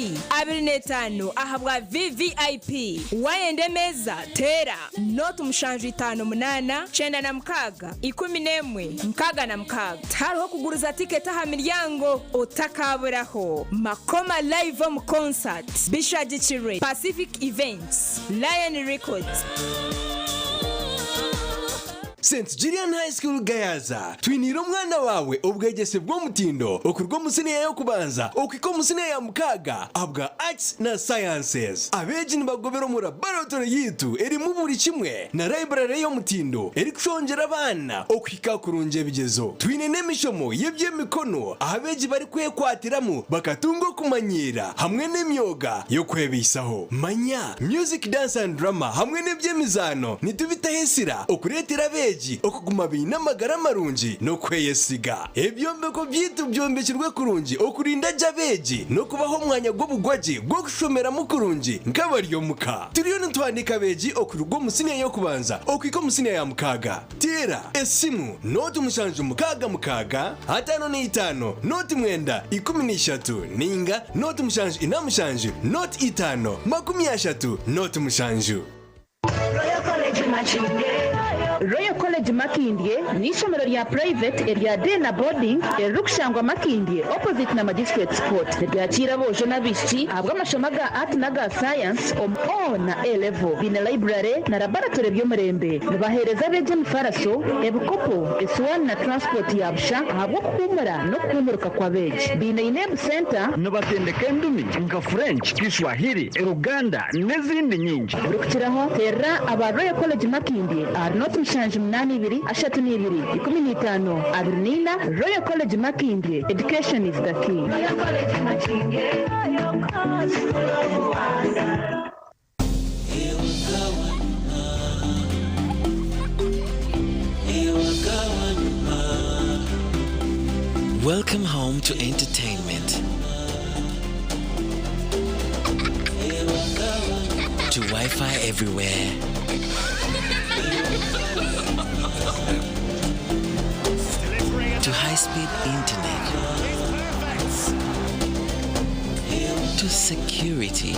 25 ahabwa VVIP. Wayenda emeeza teera nooti 758 96 11 66. Tihariho kuguriza tiketi aha miryango, otakaaburaho. Makoma Live omu Concert bishagikirwe Pacific Events, Lion Records. St Julian High School Gayaza, Twiniire omwana waawe obwegyese bw'omutindo okuruga omu siniya y'okubanza okuhika omu siniya ya mukaaga ahabwa Arts na Sciences. Abeegi nibagobera omu laboratory yaitu erimu buri kimwe na library y'omutindo erikushongyera abaana okuhika kurungi ebigyezo. Twine n'emishomo y'eby'emikono ahu abeegi barikwekwatiramu bakatunga okumanyiira hamwe n'emyoga y'okwebaisaho. Manya Music, Dance and Drama hamwe n'eby'emizaano nitubitaho ensira okureetera abeegi okuguma baine amagara marungi n'okweyesiga. Ebyombeko byaitu byombekirwe kurungi okurinda gye abeegi n'okubaha omwanya gw'obugwagye gw'okushomeramu kurungi nk'abari omuka. Turiyo nituhandiika abeegi okuruga omu siniya y'okubanza okuhika omu siniya ya mukaaga. Teera esimu nooti 7 6 55 nooti 9 13 nainga nooti 7 4 7 nooti 5 30 nooti 7. Royal College Makindye n'eishomero rya private erya day na boarding eririkushangwa Makindye opposite na Magistrates Court. Niryakiira aboojo n'abaishiki ahabw'amashomo aga Art n'aga Science omu O na A level. Baine library na laboratory by'omurembe. Nibaheereza abeegi emifaraso, ebikopo, esuwaani na transport ya busha ahabw'okuhuumura n'okuhuumuruka kw'abeegi. Baine UNEB Centre. Nibatendeka endimi nka French, Kiswahili, Luganda n'ezindi nyingi. Orikukiraho, teerera aba Royal College Makindye ahari nooti 782 32 15 24 Royal College Makindye, Education is the key. Welcome home to entertainment. To Wi Fi everywhere. To high speed internet. To security.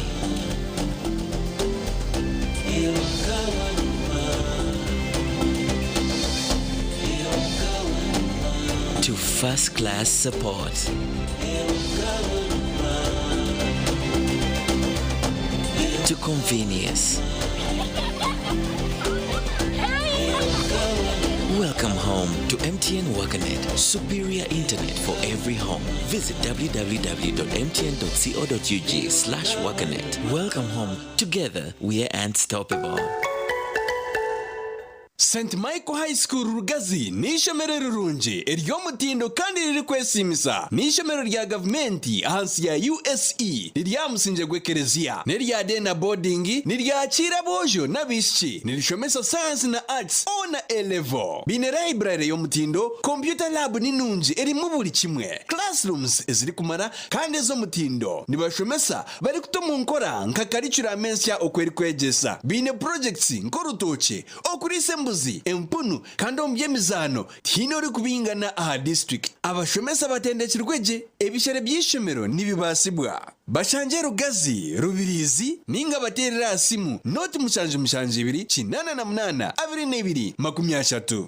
To first class support. To convenience. Welcome home to MTN WakaNet, superior internet for every home. Visit www.mtn.co.ug slash WakaNet. Welcome home. Together, we are unstoppable. St Michael High School Rugazi n'eishomero rirungi ery'omutindo kandi ririkwesiimisa. N'eishomero rya gavumenti ahansi ya USE riri aha musingye gw'ekereziya. N'erya day na boarding, niryakiira aboojo n'abaishiki. Nirishomesa Science na Arts O na A level. Baine library y'omutindo, computer lab ni nungi erimu buri kimwe, classrooms ezirikumara kandi ez'omutindo. Nibashomesa barikuta omu nkora nka curriculum ensya oku erikwegyesa. Baine projects nk'orutookye, okuriisa embuzi, empunu kandi omu by'emizaano tihaine orikubingana aha district. Abashomesa batendekirwe gye, ebishere by'eishomero nibibaasibwa. Bashangye Rugazi, Rubirizi ninga bateerere aha simu nooti 772 88 22 30.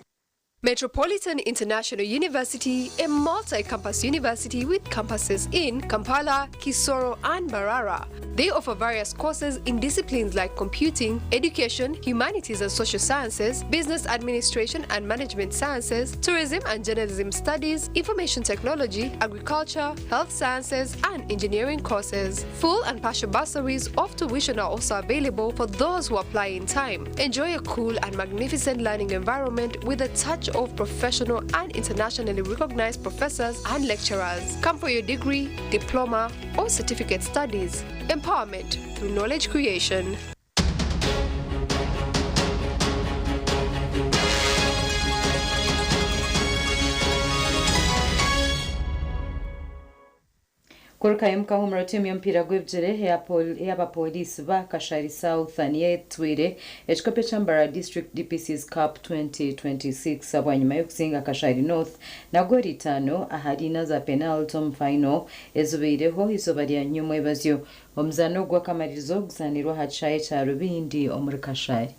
Metropolitan International University, a multi-campus university with campuses in Kampala, Kisoro, and Mbarara. They offer various courses in disciplines like computing, education, humanities and social sciences, business administration and management sciences, tourism and journalism studies, information technology, agriculture, health sciences, and engineering courses. Full and partial bursaries of tuition are also available for those who apply in time. Enjoy a cool and magnificent learning environment with a touch of professional and internationally recognized professors and lecturers. Come for your degree, diploma, or certificate studies. Empowerment through knowledge creation. Kurukayo mukahumura tiimu y'omupiira gw'ebigyere ey'abapoliisi ba Kashari South niyo etwire ekikopo ekya Mbarara District DPC's Cup 2026 bwanyima y'okusinga Kashari North na goolo itaano ahari ina za penaliti omu fayino ezibaireho eizooba rya nyomwebazyo. Omuzaano ogu gw'akamaririzo guzaanirwe aha kishaayi kya Rubindi omuri Kashari.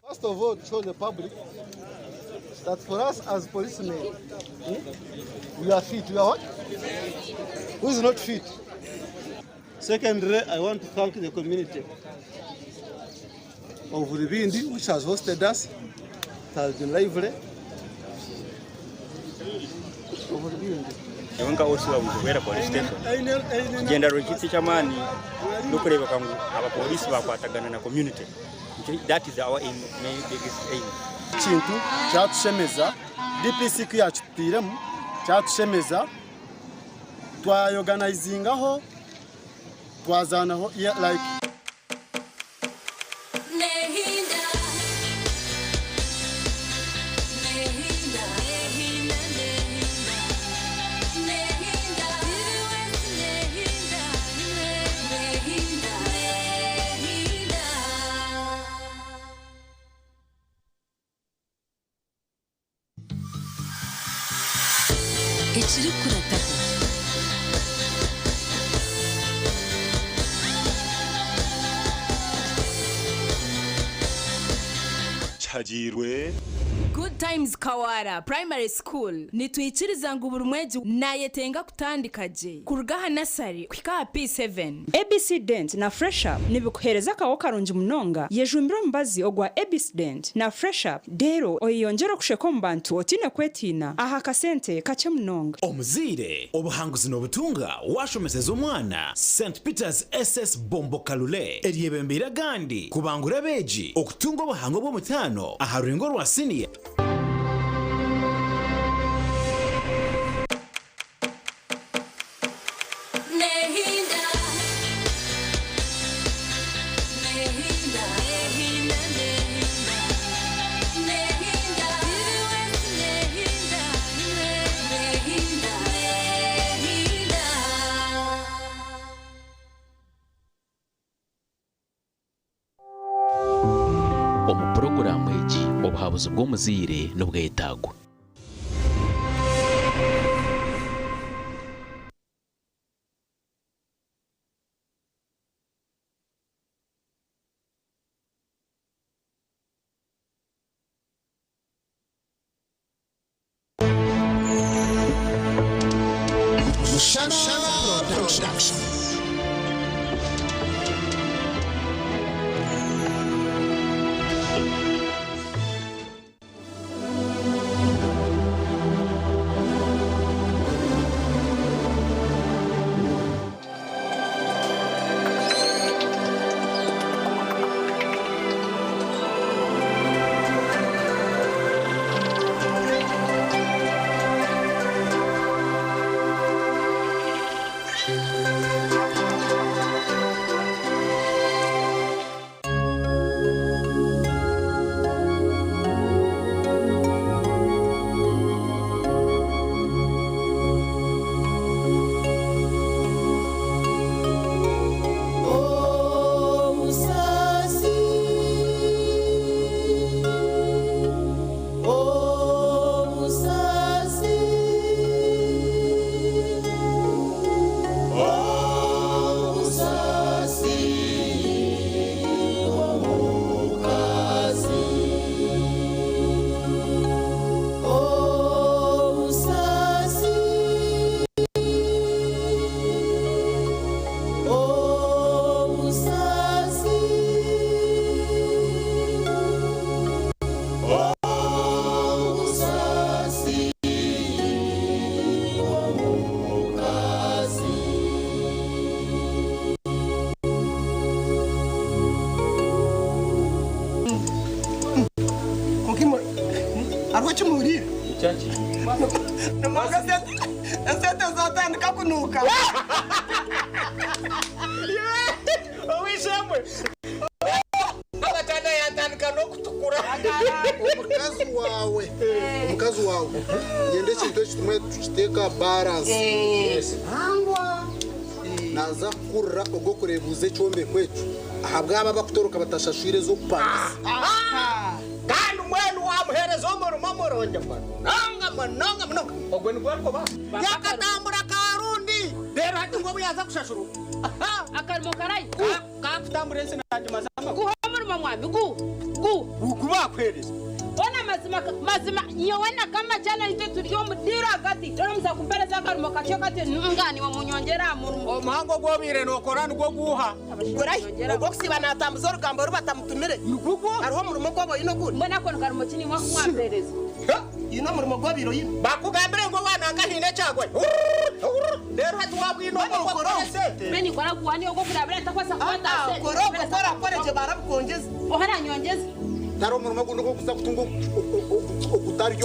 First of all, to show the public that for us as policemen, we are fit. We are what? Who is not fit? Secondly, I want to thank the community of Rubindi, which has hosted us. It has been lively. Of Rubindi. Nka osi wa Bugwera police station kigendererwa ekitu eky'amaani n'okureebeka ngu abapoliisi bakwatagana na community. That is our aim, main biggest aim. Kintu kyatushemeza DPC ku yakitutiremu kyatushemeza twayoganizingaho twazanaho yeah, like Ekirikurataho. Kihagirwe Good Times Kawara Primary School nitwikiriza ngu buri mwegi nayetenga kutandika gye kuruga aha nasari kuhika aha P7. ABC Dent na Fresh Up nibikuhereza akawo karungi munonga. Yejumbire omubazi ogwa ABC Dent na Fresh Up rero oyeyongyere okusheka omu bantu otiine kwetiina aha kasente kakye munonga. Omuzaire, obuhanguzi n'obutunga washomeseza omwana St Peters SS Bombo Kalule eryebembeire agandi kubangura abeegi okutunga obuhango bw'omutaano aha rurengo rwa siniya. Omu puroguraamu egi obuhabuzi bw'omuzaire n'obwetagwa. Mushana Production. Hariho ekimuhuriire? Nimwanga esente zatandika kunuuka. Ow'eishe-emwe abatanda yatandika n'okutukura. Omukazi wawe, omukazi wawe, nyenda ekintu eki tumwe tukiteeka balance. Naza kukurira ogw'okureebuuza ekyombeko ekyo ahabw'abo abakutoroka batashashwire ez'okupangisa. Kandi mbwenu wamuheereza omurimo murungi munonga munonga munonga, ogwo nigwo arikuba yakatambura karundi. Reero hati ngu obu yaaza kushashurwa akarimo karayi kakutambura ensi nagimaza. Guha omurimo mwami, gu gu Ugu bakuheereza. Ona mazima, mazima nyowe na kamajana nitwe turi omu diiro agati, rero muza kumpereza akarimo kakyo kati nganiwe munyongyera aha murimo. Omuhango ogwobaire nookora nigwo guuha? Gurahi ogw'okusiiba naatambuza orugambo ru batamutumire. Hariho omurimo gwaba oine ogundi. Mbwenu ako nikarimo ki nimwe akumwampereza? Oine omurimo gw'obaire oine. Bakugambire ngu owaana nka haine ekyagwayo, reero hati wabwine ogw'okukora esente. Mbwenu nikora guwani ogw'okurabira ntakwasa kukwata sente. Kora ogwo korakora gye barabukwongyeza. Oha nanyongyeza. Tari omurimo ogundi ogw'okuza kutunga ogutari.